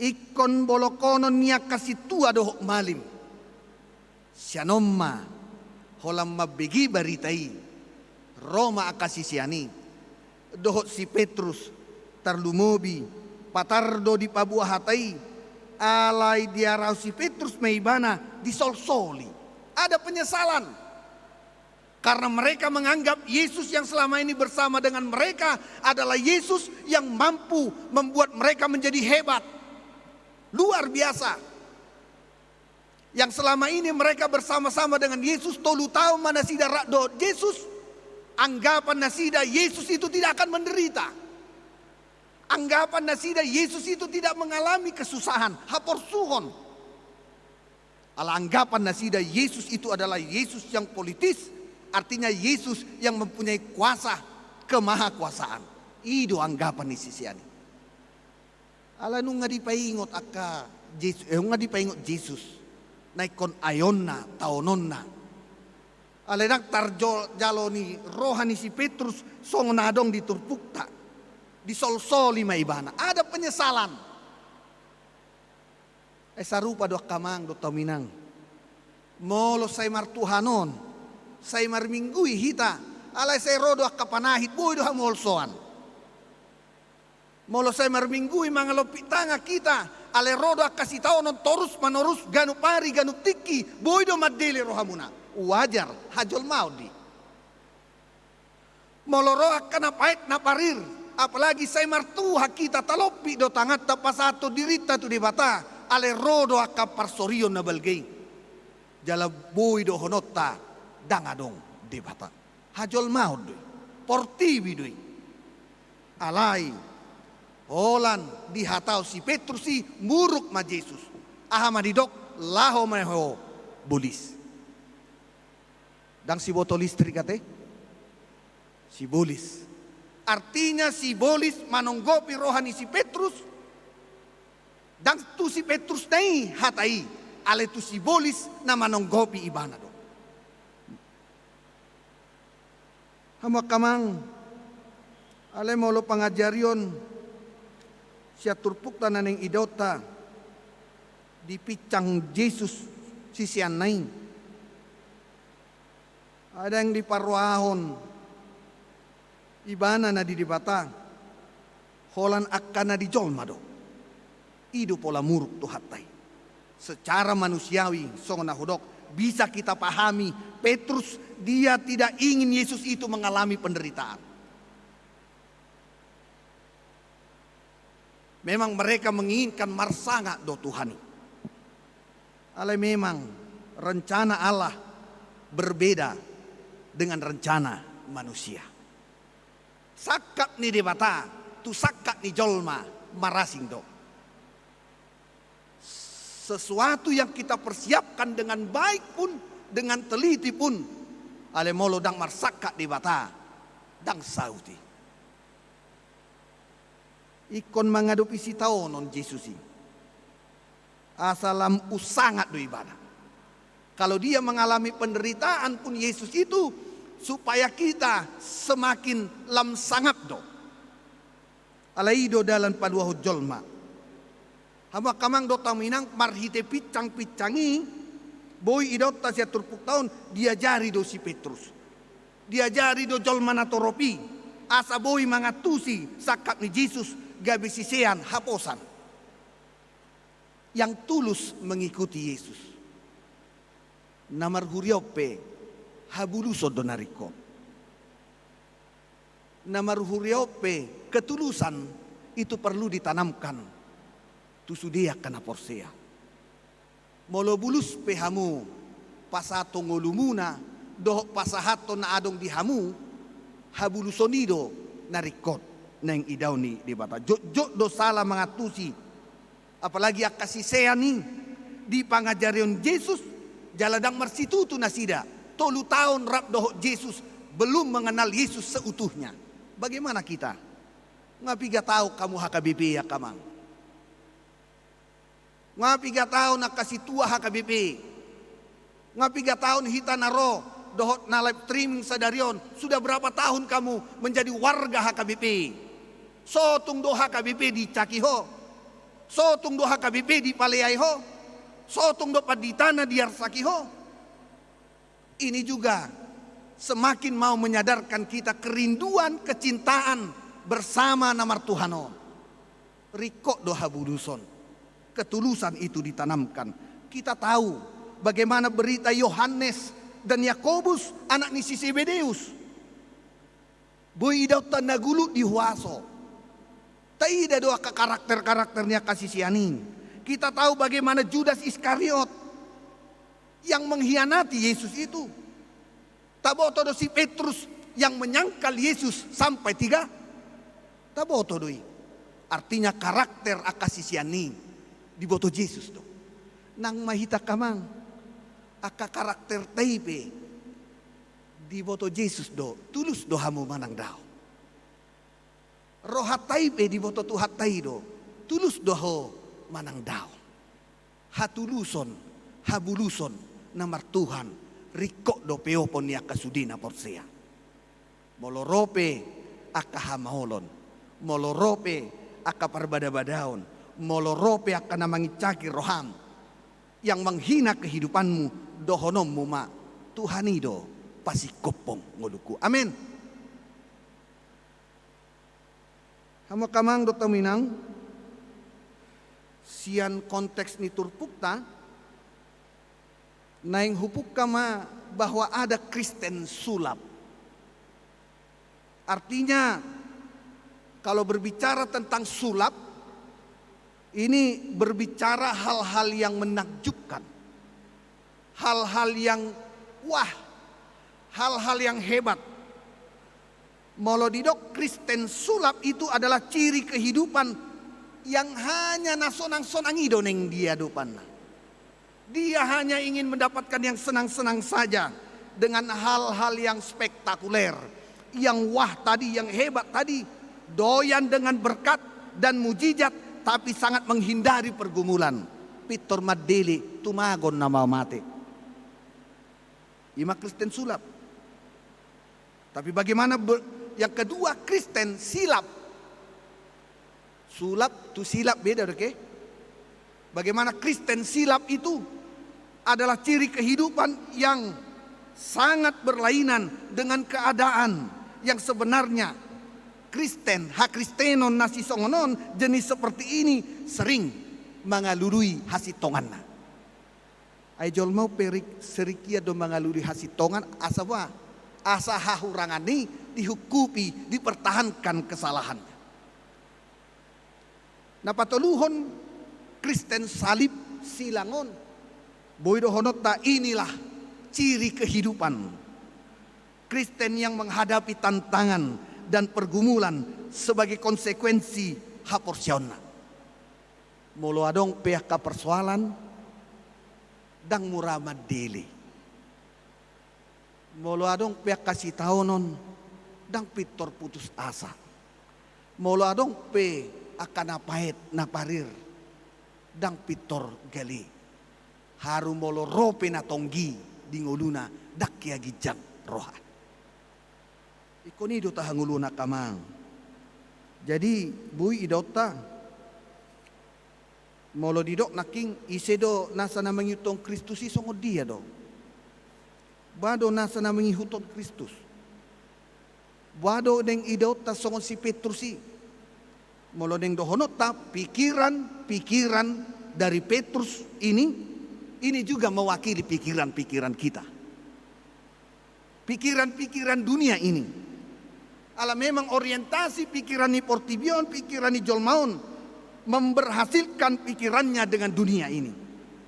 Ingkon bolongkonon ni angka sintua dohot malim. Sian on ma holan mambege barita i, ro ma angka sisean i dohot si Petrus, tarlumobi patar do dipaboa hata i, alai diarau si Petrus ma ibana, disolsoli. Ada penyesalan. Karena mereka menganggap Yesus yang selama ini bersama dengan mereka adalah Yesus yang mampu membuat mereka menjadi hebat. Luar biasa. Yang selama ini mereka bersama-sama dengan Yesus, tolu taon ma nasida rap dohot Yesus, anggapan nasida Yesus itu tidak akan menderita. Anggapan nasida Yesus itu tidak mengalami kesusahan, haporsuhon. Ala anggapan nasida Yesus itu adalah Yesus yang politis, artinya Yesus yang mempunyai kuasa kemahakuasaan. I do anggapan ni sisean i. Ala nunga dipaingot angka Yesus, eh, nunga dipaingot Yesus na ingkon aeonna, taononna. Alai ndang tarjalo ni roha ni si Petrus songon na adong di turpukta. Disolsoli ma ibana. Ada penyesalan. Eh, sarupa do angka amang dohot hamu inang. Molo sai martuhanon, sai marminggui hita, alai sai ro do angka panahit, boi do hamusolsoan. Molo sai marminggui, mangalompit tangan hita, alai ro do angka sitaonon torus manorus, ganup ari ganup tingki, boi do mandele rohamuna. Wajar, hajolmaon do i. Molo ro angka na paet na parir, apalagi sai martuha hita, talompit do tanganta pasahathon dirinta tu Debata, alai ro do angka parsorion na balga i. Jala boi dohononta ndang adong Debata. Hajolmaon do i, portibi do i. Alai holan dihatahon si Petrus i, muruk ma Jesus. Aha ma didok? Laho ma ho, bolis. Ndang siboto listrik ate? Sibolis. Artinya sibolis manonggopi roha ni si Petrus. Ndang tu si Petrus na i hata i, alai tu sibolis na manonggopi ibana do. Hamu angka amang, alai molo pangajarion sian turpukta na naeng idaonta di pinsang Jesus siseanna i, ndang diparrohahon ibana na di Debata holan angka na di jolma do. I do pola muruk Tuhanta i. Secara manusiawi, songon na hudok, bisa kita pahami Petrus, dia tidak ingin Yesus itu mengalami penderitaan. Memang mereka menginginkan marsangap do Tuhan i. Alai memang rencana Allah berbeda dengan rencana manusia. Sangkap ni Debata tu sangkap ni jolma marasing do. Sesuatu yang kita persiapkan dengan baik pun, dengan teliti pun, alai molo ndang marsangkap Debata, ndang saut i. Ingkon mangadopi sitaonon Jesus i. Asa lam unsangap do ibana. Kalau dia mengalami penderitaan pun Yesus itu supaya kita semakin lam sangap do. Alai i do dalan paluahon jolma. Hamu angka amang dohot hamu inang, marhite pinsang-pinsang i, boi idaonta sian turpukta on, diajari do si Petrus. Diajari do jolma na torop i, asa boi mangantusi sangkap ni Jesus, gabe sisean haposan. Yang tulus mengikuti Yesus. Na marhuria on pe habuluson do na ringkot. Na marhuria on pe ketulusan itu perlu ditanamkan tu sude angka na porsea. Molo bulus pe hamu pasahathon ngolumuna dohot pasahathon na adong di hamu, habuluson i do na ringkot naeng idaon ni Debata. Jotjot do sala mangantusi. Apalagi angka sisean i di pangajarion Jesus, jala ndang marsitutu nasida, tolu taon rap dohot Jesus, belum mengenal Yesus seutuhnya. Bagaimana kita? Nga piga taon hamu H K B P, angka amang? Nga piga taon angka sintua H K B P? Nga piga taon hita na ro dohot na live streaming sadari on, sudah berapa tahun kamu menjadi warga H K B P? Sotung do H K B P dicaki ho? Sotung do H K B P dipaleai ho? Sotung do panditana diarsaki ho? Ini juga semakin mau menyadarkan kita kerinduan, kecintaan bersama na marTuhan on. Ringkot do habuluson. Ketulusan itu ditanamkan. Kita tahu bagaimana berita Yohanes dan Yakobus, anak ni si Sebedeus. Boi idaonta na gulut di huaso. Taida do angka karakter-karakter ni angka sisean i. Kita tahu bagaimana Judas Iskariot yang mengkhianati Yesus itu. Taboto do si Petrus yang menyangkal Yesus sampai tiga. Taboto do i. Artinya karakter angka sisean i diboto Jesus do. Nang ma hita angka amang, angka karakterta i pe diboto Jesus do, tulus do hamu manang daong. Rohanta i pe diboto Tuhanta i do, tulus do ho manang daong. Hatuluson, habuluson na marTuhan, ringkot do peopon ni angka sude na porsea. Molo ro pe angka hamaolon, molo ro pe angka parbadabadaon, molo ro pe angka na manginsaki roham, yang menghina kehidupanmu, dohononmu ma, Tuhan i do pasingkophon ngolungku. Amen. Hamu angka amang dohot hamu inang, sian konteks ni turpukta, naeng hupungka ma bahwa ada Kristen sulap. Artinya, kalau berbicara tentang sulap, ini berbicara hal-hal yang menakjubkan, hal-hal yang wah, hal-hal yang hebat. Molo didok Kristen sulap itu adalah ciri kehidupan yang hanya na sonang-sonang i do naeng diadopanna. Dia hanya ingin mendapatkan yang senang-senang saja dengan hal-hal yang spektakuler, yang wah tadi, yang hebat tadi. Doyan dengan berkat dan mujizat, tapi sangat menghindari pergumulan. Pintor mandele, tumagon nama mate. I ma Kristen sulap. Tapi bagaimana be-, yang kedua, Kristen silap. Sulap tu silap beda, oke? Bagaimana Kristen silap itu adalah ciri kehidupan yang sangat berlainan dengan keadaan yang sebenarnya. Kristen, hakristenon na sisongon on, jenis seperti ini sering mangalului hasintonganna. Ai jolma on pe rik-, sering ia do mangalului hasintongan, asa boha? Asa hahurangan i dihungkupi, dipertahankan kesalahannya. Na patoluhon, Kristen salib silang on. Boi dohononta inilah ciri kehidupan Kristen yang menghadapi tantangan dan pergumulan sebagai konsekuensi haporseaonna. Molo adong pe angka persoalan, ndang mura mandele. Molo adong pe angka sitaonon, ndang pintor putus asa. Molo adong pe angka na paet, na parir, ndang pintor gale. Haru molo ro pe na tonggi di ngoluna, ndang hea ginjang roha. Ingkon i do taha ngoluna angka amang. Jadi, boi idaonta, molo didok nangkin, ise do nasa na mangihuthon Kristus i, songon dia do? Boha do nasa na mangihuthon Kristus? Boha do naeng idaonta songon si Petrus i? Molo naeng dohononta, pikiran-pikiran dari Petrus ini, ini juga mewakili pikiran-pikiran kita. Pikiran-pikiran dunia ini. Ala memang orientasi pikiran ni portibi on, pikiran ni jolma on, memberhasilkan pikirannya dengan dunia ini.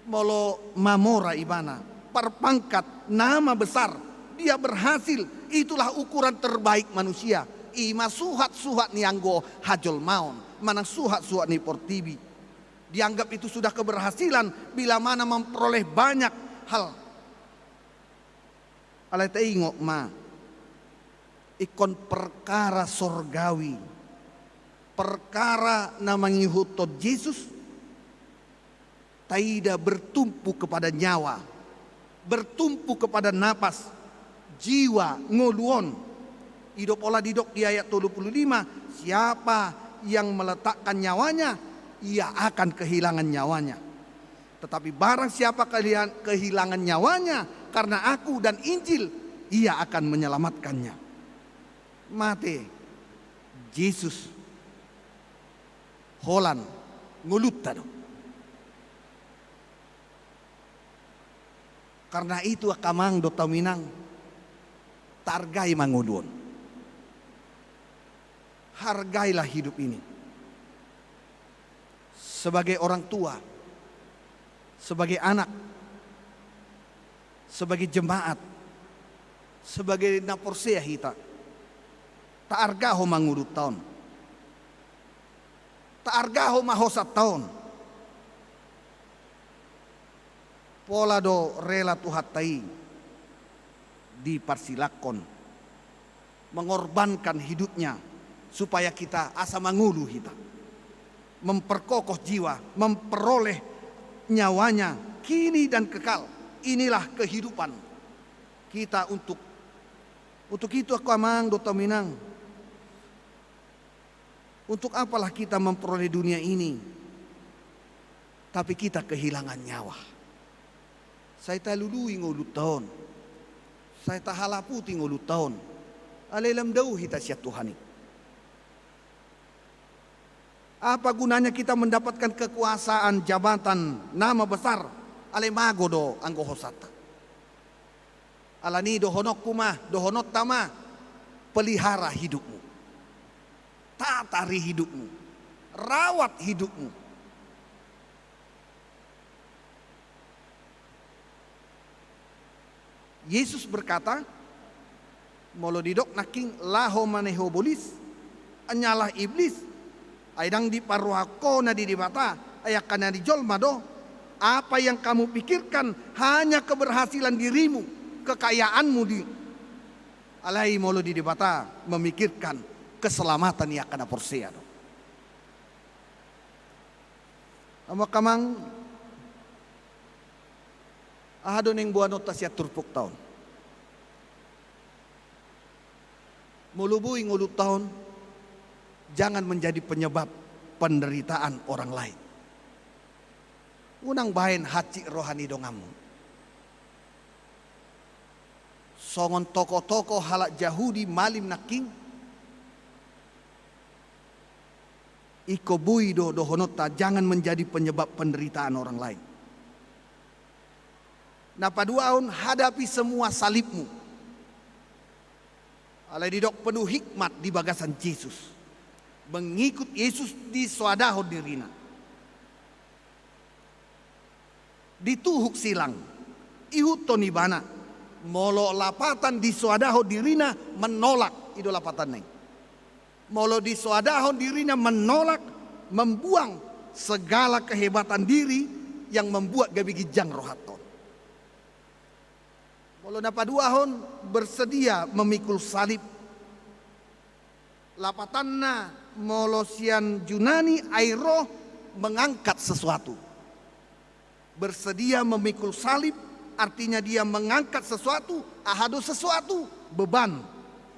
Molo mamora ibana, parpangkat, nama besar, dia berhasil, itulah ukuran terbaik manusia. I ma suhat-suhat ni anggo hajolmaon, manang suhat-suhat ni portibi. Dianggap itu sudah keberhasilan bila mana memperoleh banyak hal. Alai taingot ma, ingkon perkara sorgawi, perkara na mangihuthon Jesus, taida bertumpu kepada nyawa, bertumpu kepada napas, Jiwa ngolu on. I do pola didok di ayat tolu puluh lima, siapa yang meletakkan nyawanya, ia akan kehilangan nyawanya. Tetapi barang siapa kalian kehilangan nyawanya karena aku dan Injil, ia akan menyelamatkannya. Mate Jesus holan ngolunta do. Karena itu angka amang dohot hamu inang, tahargai ma ngolu on. Hargailah hidup ini. Sebagai orang tua, sebagai anak, sebagai jemaat, sebagai na porsea hita, tahargahon ma ngolunta on. Tahargahon ma hosanta on. Pola do rela Tuhanta i diparsilangkon, mengorbankan hidupnya supaya kita asa mangolu hita, memperkokoh jiwa, memperoleh nyawanya kini dan kekal. Inilah kehidupan kita untuk, untuk itu, angka amang dohot hamu inang. Untuk apalah kita memperoleh dunia ini, tapi kita kehilangan nyawa? Sai talului ngolunta on, sai tahalaputi ngolunta on, alai lam dao hita sian Tuhan i. Apa gunanya kita mendapatkan kekuasaan, jabatan, nama besar, alai mago do anggo hosanta? Alani i dohononku ma, dohononta ma, pelihara hidupmu. Tatari hidupmu. Rawat hidupmu. Yesus berkata, molo didok nangkin laho maneho bolis, anyalah iblis, ai ndang diparrohahon ho na di Debata, ai angka na di jolma do. Apa yang kamu pikirkan hanya keberhasilan dirimu, kekayaanmu di, alai molo di Debata memikirkan keselamatan ni angka na porsea do. Hamu angka amang, aha do naeng boanonta sian turpukta on? Molo boi ngolunta on, jangan menjadi penyebab penderitaan orang lain. Unang baen hansit roha ni donganmu. Songon tokoh-tokoh halak Jahudi malim nangkin, ingkon boi do dohononta, jangan menjadi penyebab penderitaan orang lain. Na paduahon, hadapi semua salibmu. Alai didok penuh hikmat di bagasan Jesus. Mengikut Yesus disoadahon dirina. Dituhuk silang, ihuthon ibana. Molo lapatan disoadahon dirina, menolak, i do lapatanna i. Molo disoadahon dirina, menolak, membuang segala kehebatan diri yang membuat gabe ginjang rohanta on. Molo na paduahon, bersedia memikul salib. Lapatanna molo sian Junani, airo, mengangkat sesuatu. Bersedia memikul salib, artinya dia mengangkat sesuatu. Aha do sesuatu? Beban.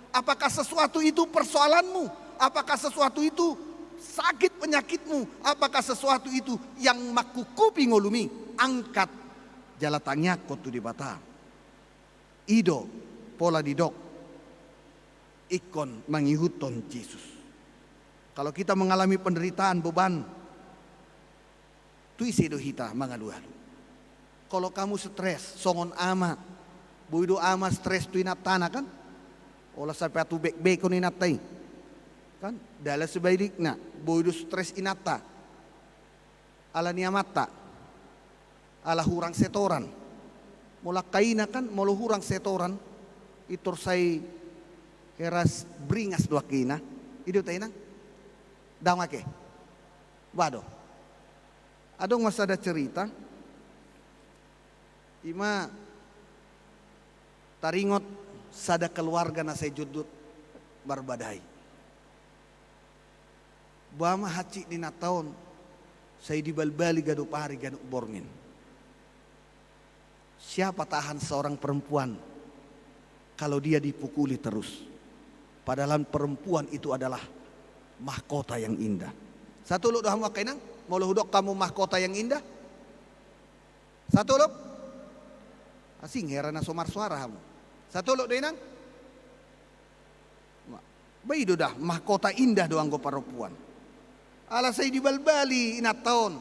Apakah sesuatu itu persoalanmu? Apakah sesuatu itu sakit penyakitmu? Apakah sesuatu itu yang mangkungkupi ngolumi? Angkat jala tangiangkon tu Debata. I do pola didok ingkon mangihuthon Jesus. Kalau kita mengalami penderitaan, beban, tu ise do hita mangalualu? Kalau kamu stres, songon ama, boi do ama stres tu inantana, kan? Ola sapatu bekbekon inanta i, kan? Jala sebalikna, boi do stres inanta ala ni amanta, ala hurang setoran. Molo angka ina, kan, molo hurang setoran, pintor sai heras beringas do angka ina. I do ta, inang? Daong ake. Ba do. Adong ma sada cerita, ima taringot sada keluarga na sai jundut marbadai. Boha ma hansit ni inanta on, sai dibalbali ganup ari ganup borngin. Siapa tahan seorang perempuan Kalau dia dipukuli terus, padahal perempuan itu adalah mahkota yang indah. Satolop do hamu angka inang, molo hudok hamu mahkota yang indah? Satolop? Asing hera na so marsuara hamu. Satolop do inang? Ba i do da, mahkota indah do anggo parompuan. Ala sai dibalbali inanta on.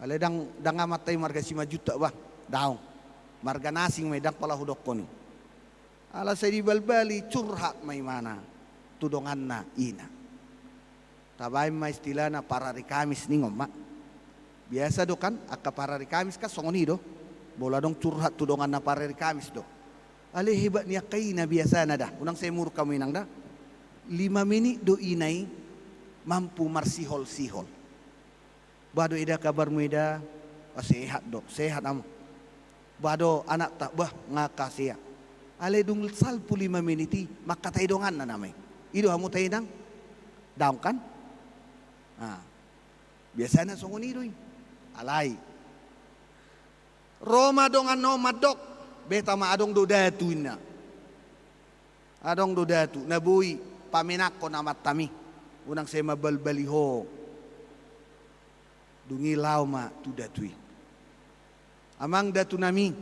Alai ndang, ndang amanta i marga Simanjuntak bah, daong. Marga na asing ma i, ndang pola hudokkon i. Ala sai dibalbali, curhat ma imana tu donganna ina. Tabaen ma istilahna parari Kamis ningon ma. Biasa do kan angka parari Kamis kan songon i do. Molo adong curhat tu donganna parari Kamis do. Alai hebat ni angka ina biasana da, unang sai muruk hamu inang da. Lima menit do ina i mampu marsihol-sihol. Bah do eda kabarmu eda? Ah, sehat do. Sehat amu. Bah do anakta? Bah, nga kasea. Alai dung salpu lima menit i mangkatai donganna nama i. I do hamu tahe inang? Daong kan? Ah. Biasana songon i do i. Alai ro ma donganna on mandok, beta ma adong do datu inna. Adong do datu na boi pamenakkon amantami, unang sai mambalbali ho. Dung i laho ma tu datu i. Amang datu nami,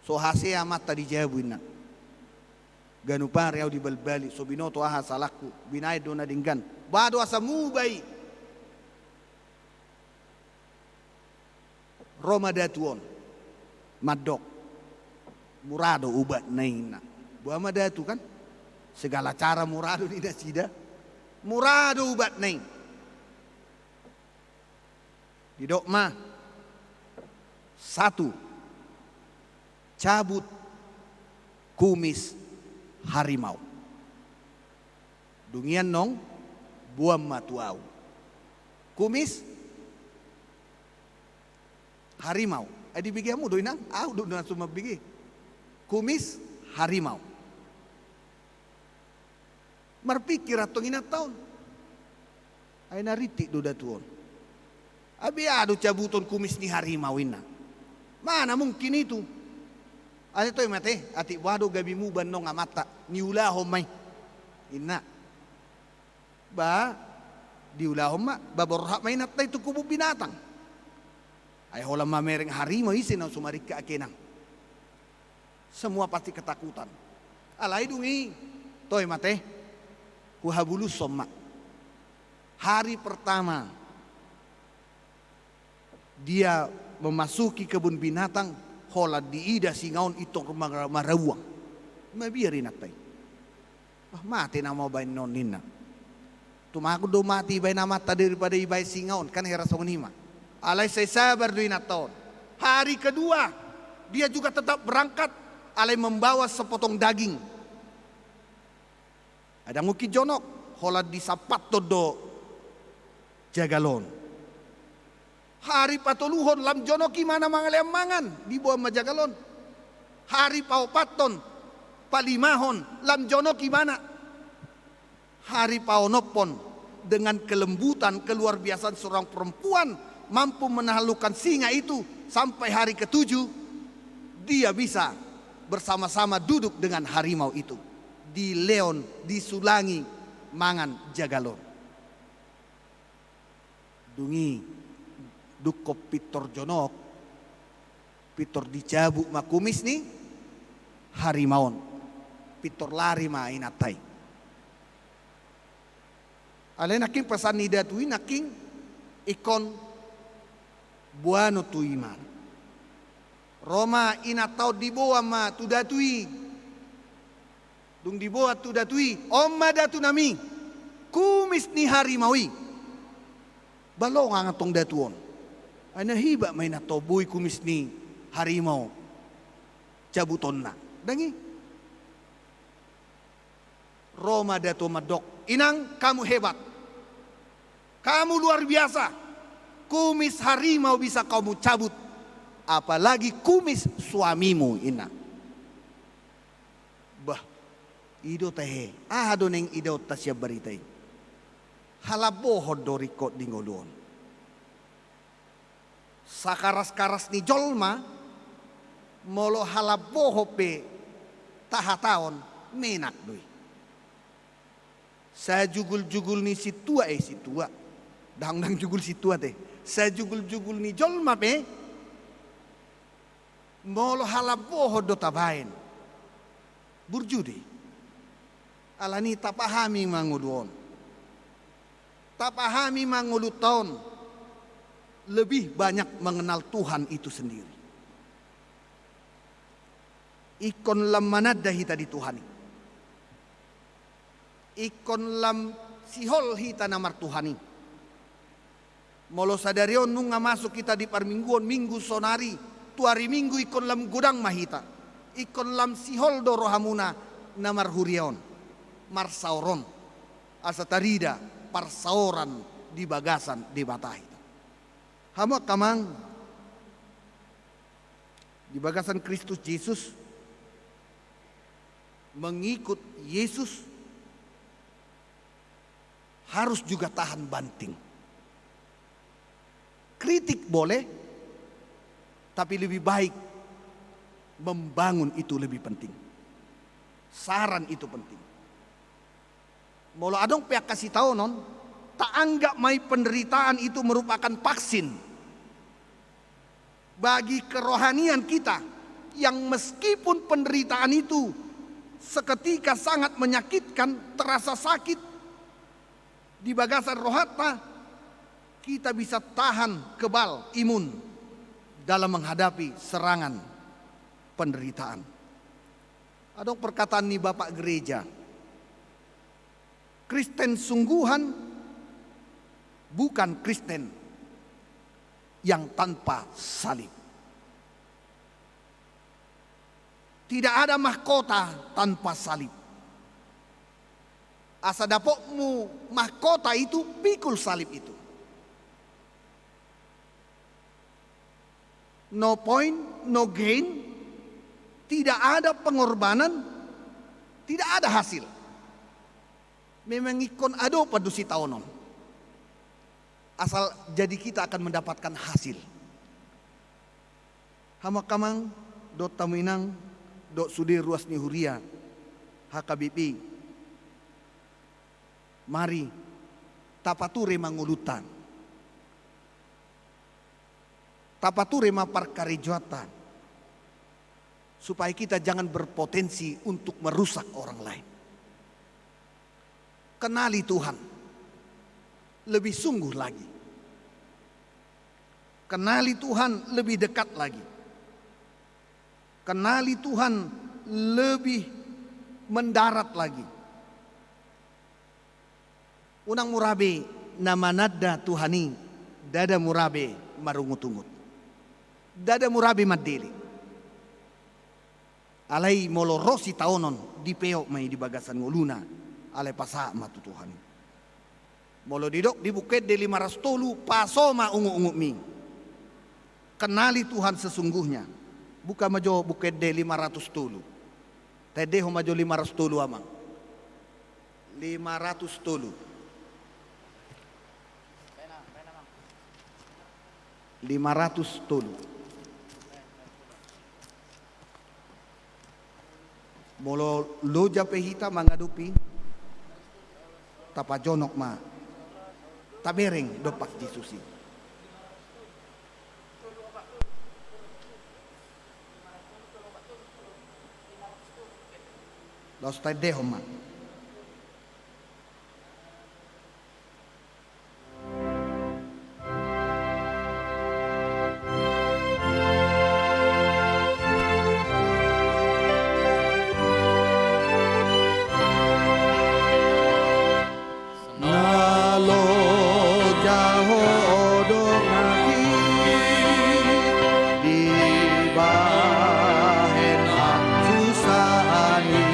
so hasea amanta di jabu inna. Ganup ari ahu dibalbali, so binoto aha salangku, binaen do na denggan. Bah do asa muba i. Ro ma datu on mandok, mura do ubatna i inna. Boha ma datu kan? Segala cara mura do di nasida. Mura do ubatna i. Didok ma, satu, cabut kumis harimau. Dung i annon boan ma tu ahu kumis harimau. Ai dibege hamu do inang? Ahu do na so mambege. Kumis harimau. Marpikir antong inanta on. Ai na rintik do datu on. Ai boha do cabuton kumis ni harimau inna. Mana mungkin itu? Alai toe ma te, atik boha do gabe muba annon amanta, niulahon ma i inna. Ba diulahon ma, ba borhat ma inanta i tu kebun binatang. Ai holan mamereng harimau ise na so maringkak angka inang. Semua pasti ketakutan. Alai dung i, toe ma te, huhabulushon ma. Hari pertama dia memasuki kebun binatang, holan diida singa on, intong mara-, marauang. Mabiar inanta i. Ah, mate nama baen on ninna. Tumagon do mate ibaen amanta daripada ibaen singa on, kan hera songon i ma. Alai sai sabar do inanta on. Hari kedua dia juga tetap berangkat, alai membawa sepotong daging. Ai ndang mungkin jonok, holan disampathon do jagal on. Hari patoluhon lam jonok imana mangalean mangan, diboan ma jagal on. Hari paopathon, palimahon, lam jonok imana. Hari paonomhon, dengan kelembutan keluar biasaan seorang perempuan mampu menaklukkan singa itu sampai hari ketujuh, dia bisa bersama-sama duduk dengan harimau itu. Dilehon, disulangi mangan jagal on. Dung i, dungkon pintor jonok, pintor dicabut ma kumis ni harimau on. Pintor lari ma inanta i. Alai nangkin pesan ni datu i nangkin ingkon boanon tu imana. Ro ma inanta on, diboan ma tu datu i. Dung diboan tu datu i, on ma datu nami, kumis ni harimau i. Ba longang antong datu on. Ai na hibat ma inanta on boi kumis ni harimau cabutonna. Ndang i. Ro ma datu on mandok, inang, kamu hebat. Kamu luar biasa. Kumis harimau bisa kamu cabut. Apalagi kumis suamimu, inna. Bah, i do tahe. Aha do naeng idaonta sian barita i? Halambohon do ringkot di ngolu on. Sakaras-karas ni jolma, Molo halambohon pe tahatahon, menak do i. Sajuguljugul ni sintua, eh, sintua. Ndang, ndang jugul sintua te. Sajuguljugul ni jolma pe, molo halambohon do tabaen, burju do i. Alani i tapahami ma ngolu on. Tapahami ma ngolunta on lebih banyak mengenal Tuhan itu sendiri. Ingkon lam mananda hita di Tuhan i. Ingkon lam sihol hita na martuhan i. Molo sadari on nunga masuk hita di parmingguon, Minggu saonari, tu ari Minggu ingkon lam godang ma hita. Ingkon lam sihol do rohamuna na marhuria on, marsaor on, asa tarida parsaoran di bagasan Debata hita. Hamu angka amang, di bagasan Kristus Jesus, mengikut Yesus harus juga tahan banting. Kritik boleh, tapi lebih baik membangun, itu lebih penting. Saran itu penting. Molo adong pe angka sitaonon, taanggap ma i penderitaan itu merupakan vaksin bagi kerohanian kita, yang meskipun penderitaan itu seketika sangat menyakitkan, terasa sakit di bagasan rohanta, kita bisa tahan kebal, imun dalam menghadapi serangan penderitaan. Adong perkataan ni Bapak Gereja, Kristen sungguhan bukan Kristen yang tanpa salib. Tidak ada mahkota tanpa salib. Asa dapotmu mahkota itu, pikul salib itu. No point, no gain, tidak ada pengorbanan, tidak ada hasil. Memang ingkon adong do sitaonon. Asal jadi kita akan mendapatkan hasil. Hamu angka amang, dohot hamu inang, dohot sude ruas ni huria H K B P. Mari, tapature ma ngolunta. Tapature ma parkarejoanta. Supaya kita jangan berpotensi untuk merusak orang lain. Kenali Tuhan lebih sungguh lagi. Kenali Tuhan lebih dekat lagi. Kenali Tuhan lebih mendarat lagi. Unang mura be na mananda Tuhan i, ndada mura be marungutungut. Ndada mura be mandele. Alai molo ro sitaonon, dipeop ma i di bagasan ngoluna, alai pasahat ma tu Tuhan i. Molo didok di Buku Ende lima ratus tolu, paso ma ungutungutmi. Kenali Tuhan sesungguhnya. Buka ma jo Buku Ende lima ratus tolu. Taendehon ma jo lima ratus tolu, amang. Lima ratus tolu. Lima ratus tolu. Molo loja pe hita mangadopi, tapajonok ma, tabereng dompak Jesus i. Laos taendehon ma. Na loja ho dongan i, dibahen hasusaan i.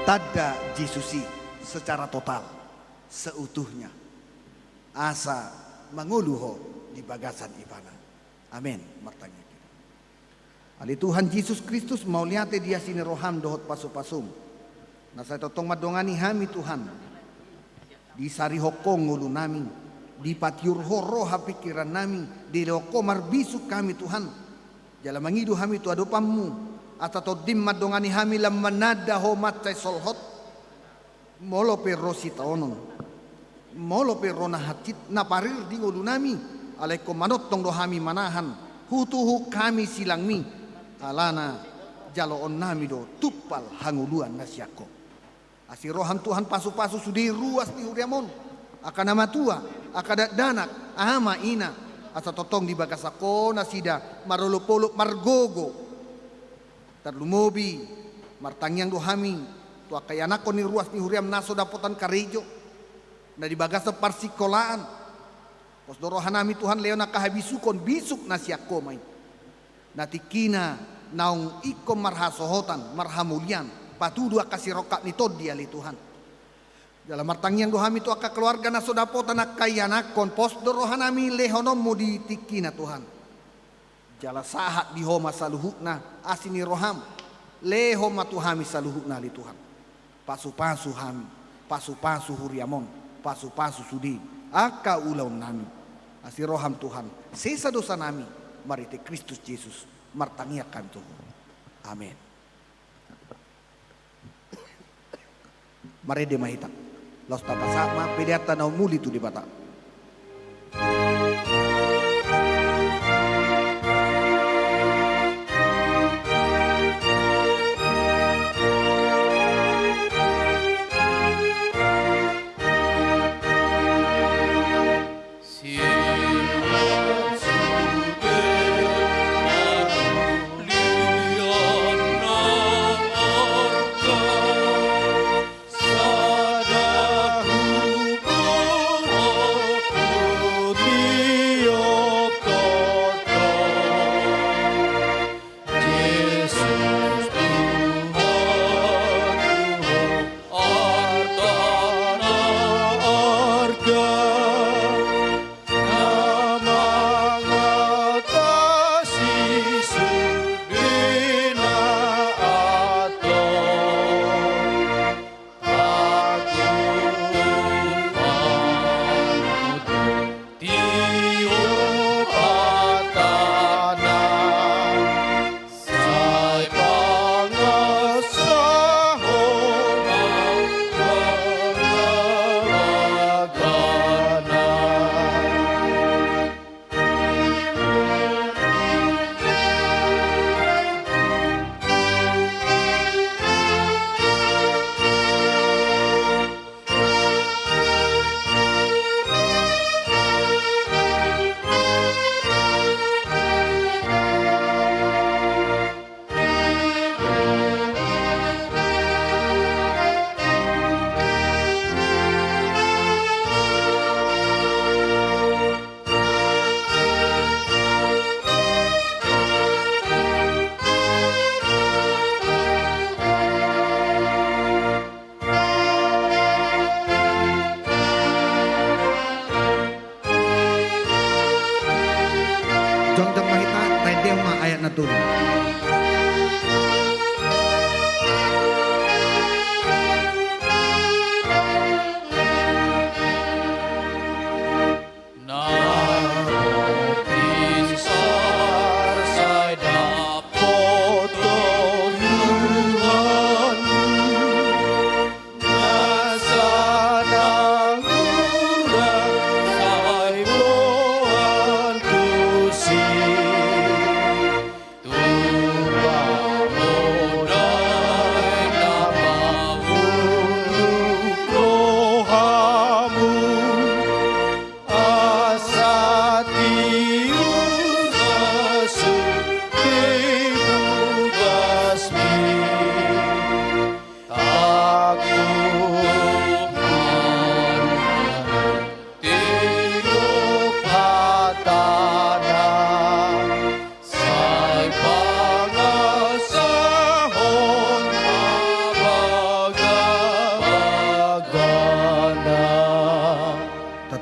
Tanda Jesus i secara total, seutuhnya, asa mangolu ho di bagasan ibana. Amen. Martangiang hita. Ale Tuhan Jesus Kristus, mauliate di asi ni roham dohot pasupasum, na sai tongtong mandongani hami, Tuhan. Disarihon ho ngolunami, dipatiur ho roha pingkirannami, dilehon ho marbisuk hami, Tuhan. Jala mangido hami tu adopanmu, asa tondim mandongani hami lam mananda ho mansai solhot. Molo pe ro sitaonon, molo pe ro na hansit na parir di ngolunami, alai ingkon manongtong do hami manahan, hutuhuk hami silangmi, alana jaloonnami do tumpal hangoluan na sian ho. Asi roham Tuhan pasupasu sude ruas ni huriam on, angka na matua, angka dakdanak, ama ina, asa tongtong di bagasan ho nasida marolopolop margogo. Tarlumobi, martangiang do hami tu angka ianakhon ni ruas ni huriam na so dapotan karejo, na di bagasan parsingkolaan. Pos do rohanami Tuhan, lehon angka habisukon, bisuk na sian ho ma i. Na tingkina naung ingkon marhasohotan, marhamulian, patudu angka sirongkap ni tondi ale Tuhan. Jala martangiang do hami tu angka keluarga na so dapotan angka ianakhon, pos do rohanami lehononmu di tingkina Tuhan. Jala sahat di ho ma saluhutna asi ni roham, lehon ma tu hami saluhutna ale Tuhan. Pasupasu hami, pasupasu huriam on, pasupasu sude angka ulaonnami. Asi roham Tuhan, sesa dosanami, marhite Kristus Jesus, martangiang hami tu ho. Amen. Marende ma hita. Laos tapasahat ma peleanta na umuli tu Debata.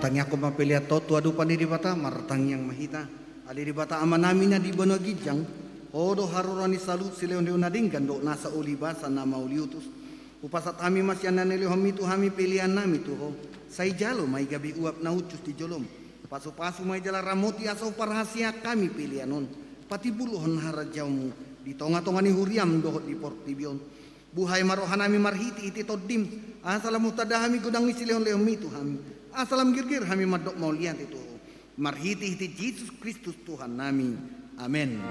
Tangiangkon ma pelean on tu adopan ni Debata. Martangiang ma hita. Ale Debata Amanami na di banua ginjang, Ho do haroro ni saluhut silehonlehon na denggan dohot nasa uli basa na mauliutus. Hupasahat hami ma sian na nilehonmi tu hami peleannami tu Ho. Sai jalo ma i gabe uap na hushus di jolom. Pasupasu ma i jala ramoti asa huparhaseang hami pelean on. Patimbulhon harajaonmu di tongatonga ni huriam dohot di portibi on. Buhai ma rohanami marhitehite Tondim, asa lam hutanda hami godang ni silehonlehonmi tu hami, asa lam girgir hami mandok mauliate tu Ho. Marhitehite Jesus Kristus Tuhannami. Amen.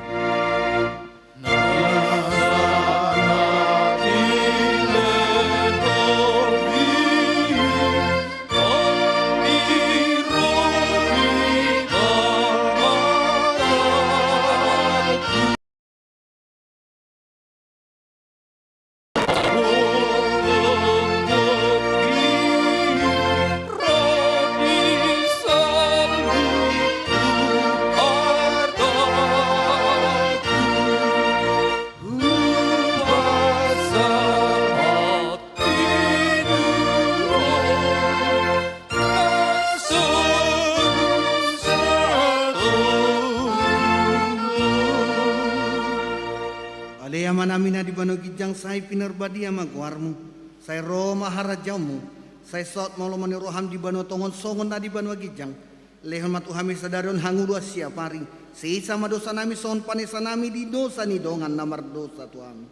Ale Amanami na di banua ginjang, sai pinarbadia ma goarmu, sai ro ma harajaonmu, sai saut ma lomo ni roham di banua tonga on songon na di banua ginjang. Lehon ma tu hami sadari on hangoluan siapari, sesa ma dosanami songon panesanami di dosa ni dongan na mardosa tu hami.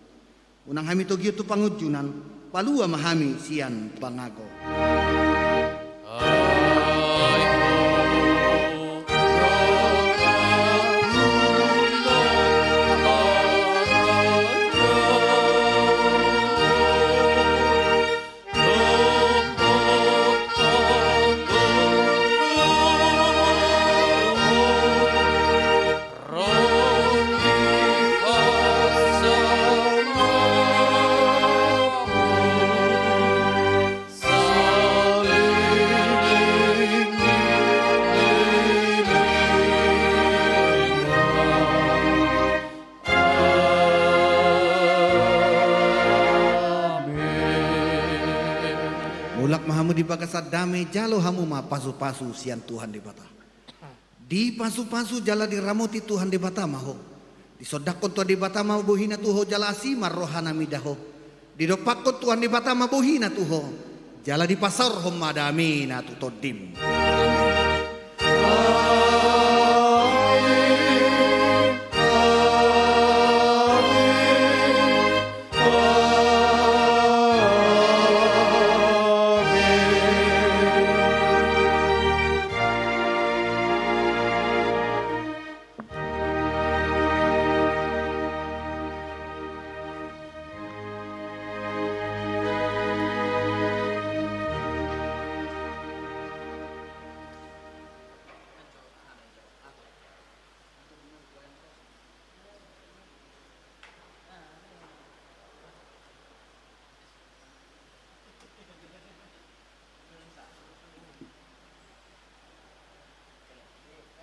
Unang hami togihon tu pangunjunan, palua ma hami sian pangago. Mulak ma hamu di bagasan dame, jalo hamu ma pasupasu sian Tuhan Debata. Dipasupasu jala diramoti Tuhan Debata ma ho. Disondangkon Tuhan Debata ma bohina tu ho jala asi ma rohana mida ho. Didompakkon Tuhan Debata ma bohina tu ho, jala dipasaorhon ma damena tu tondim.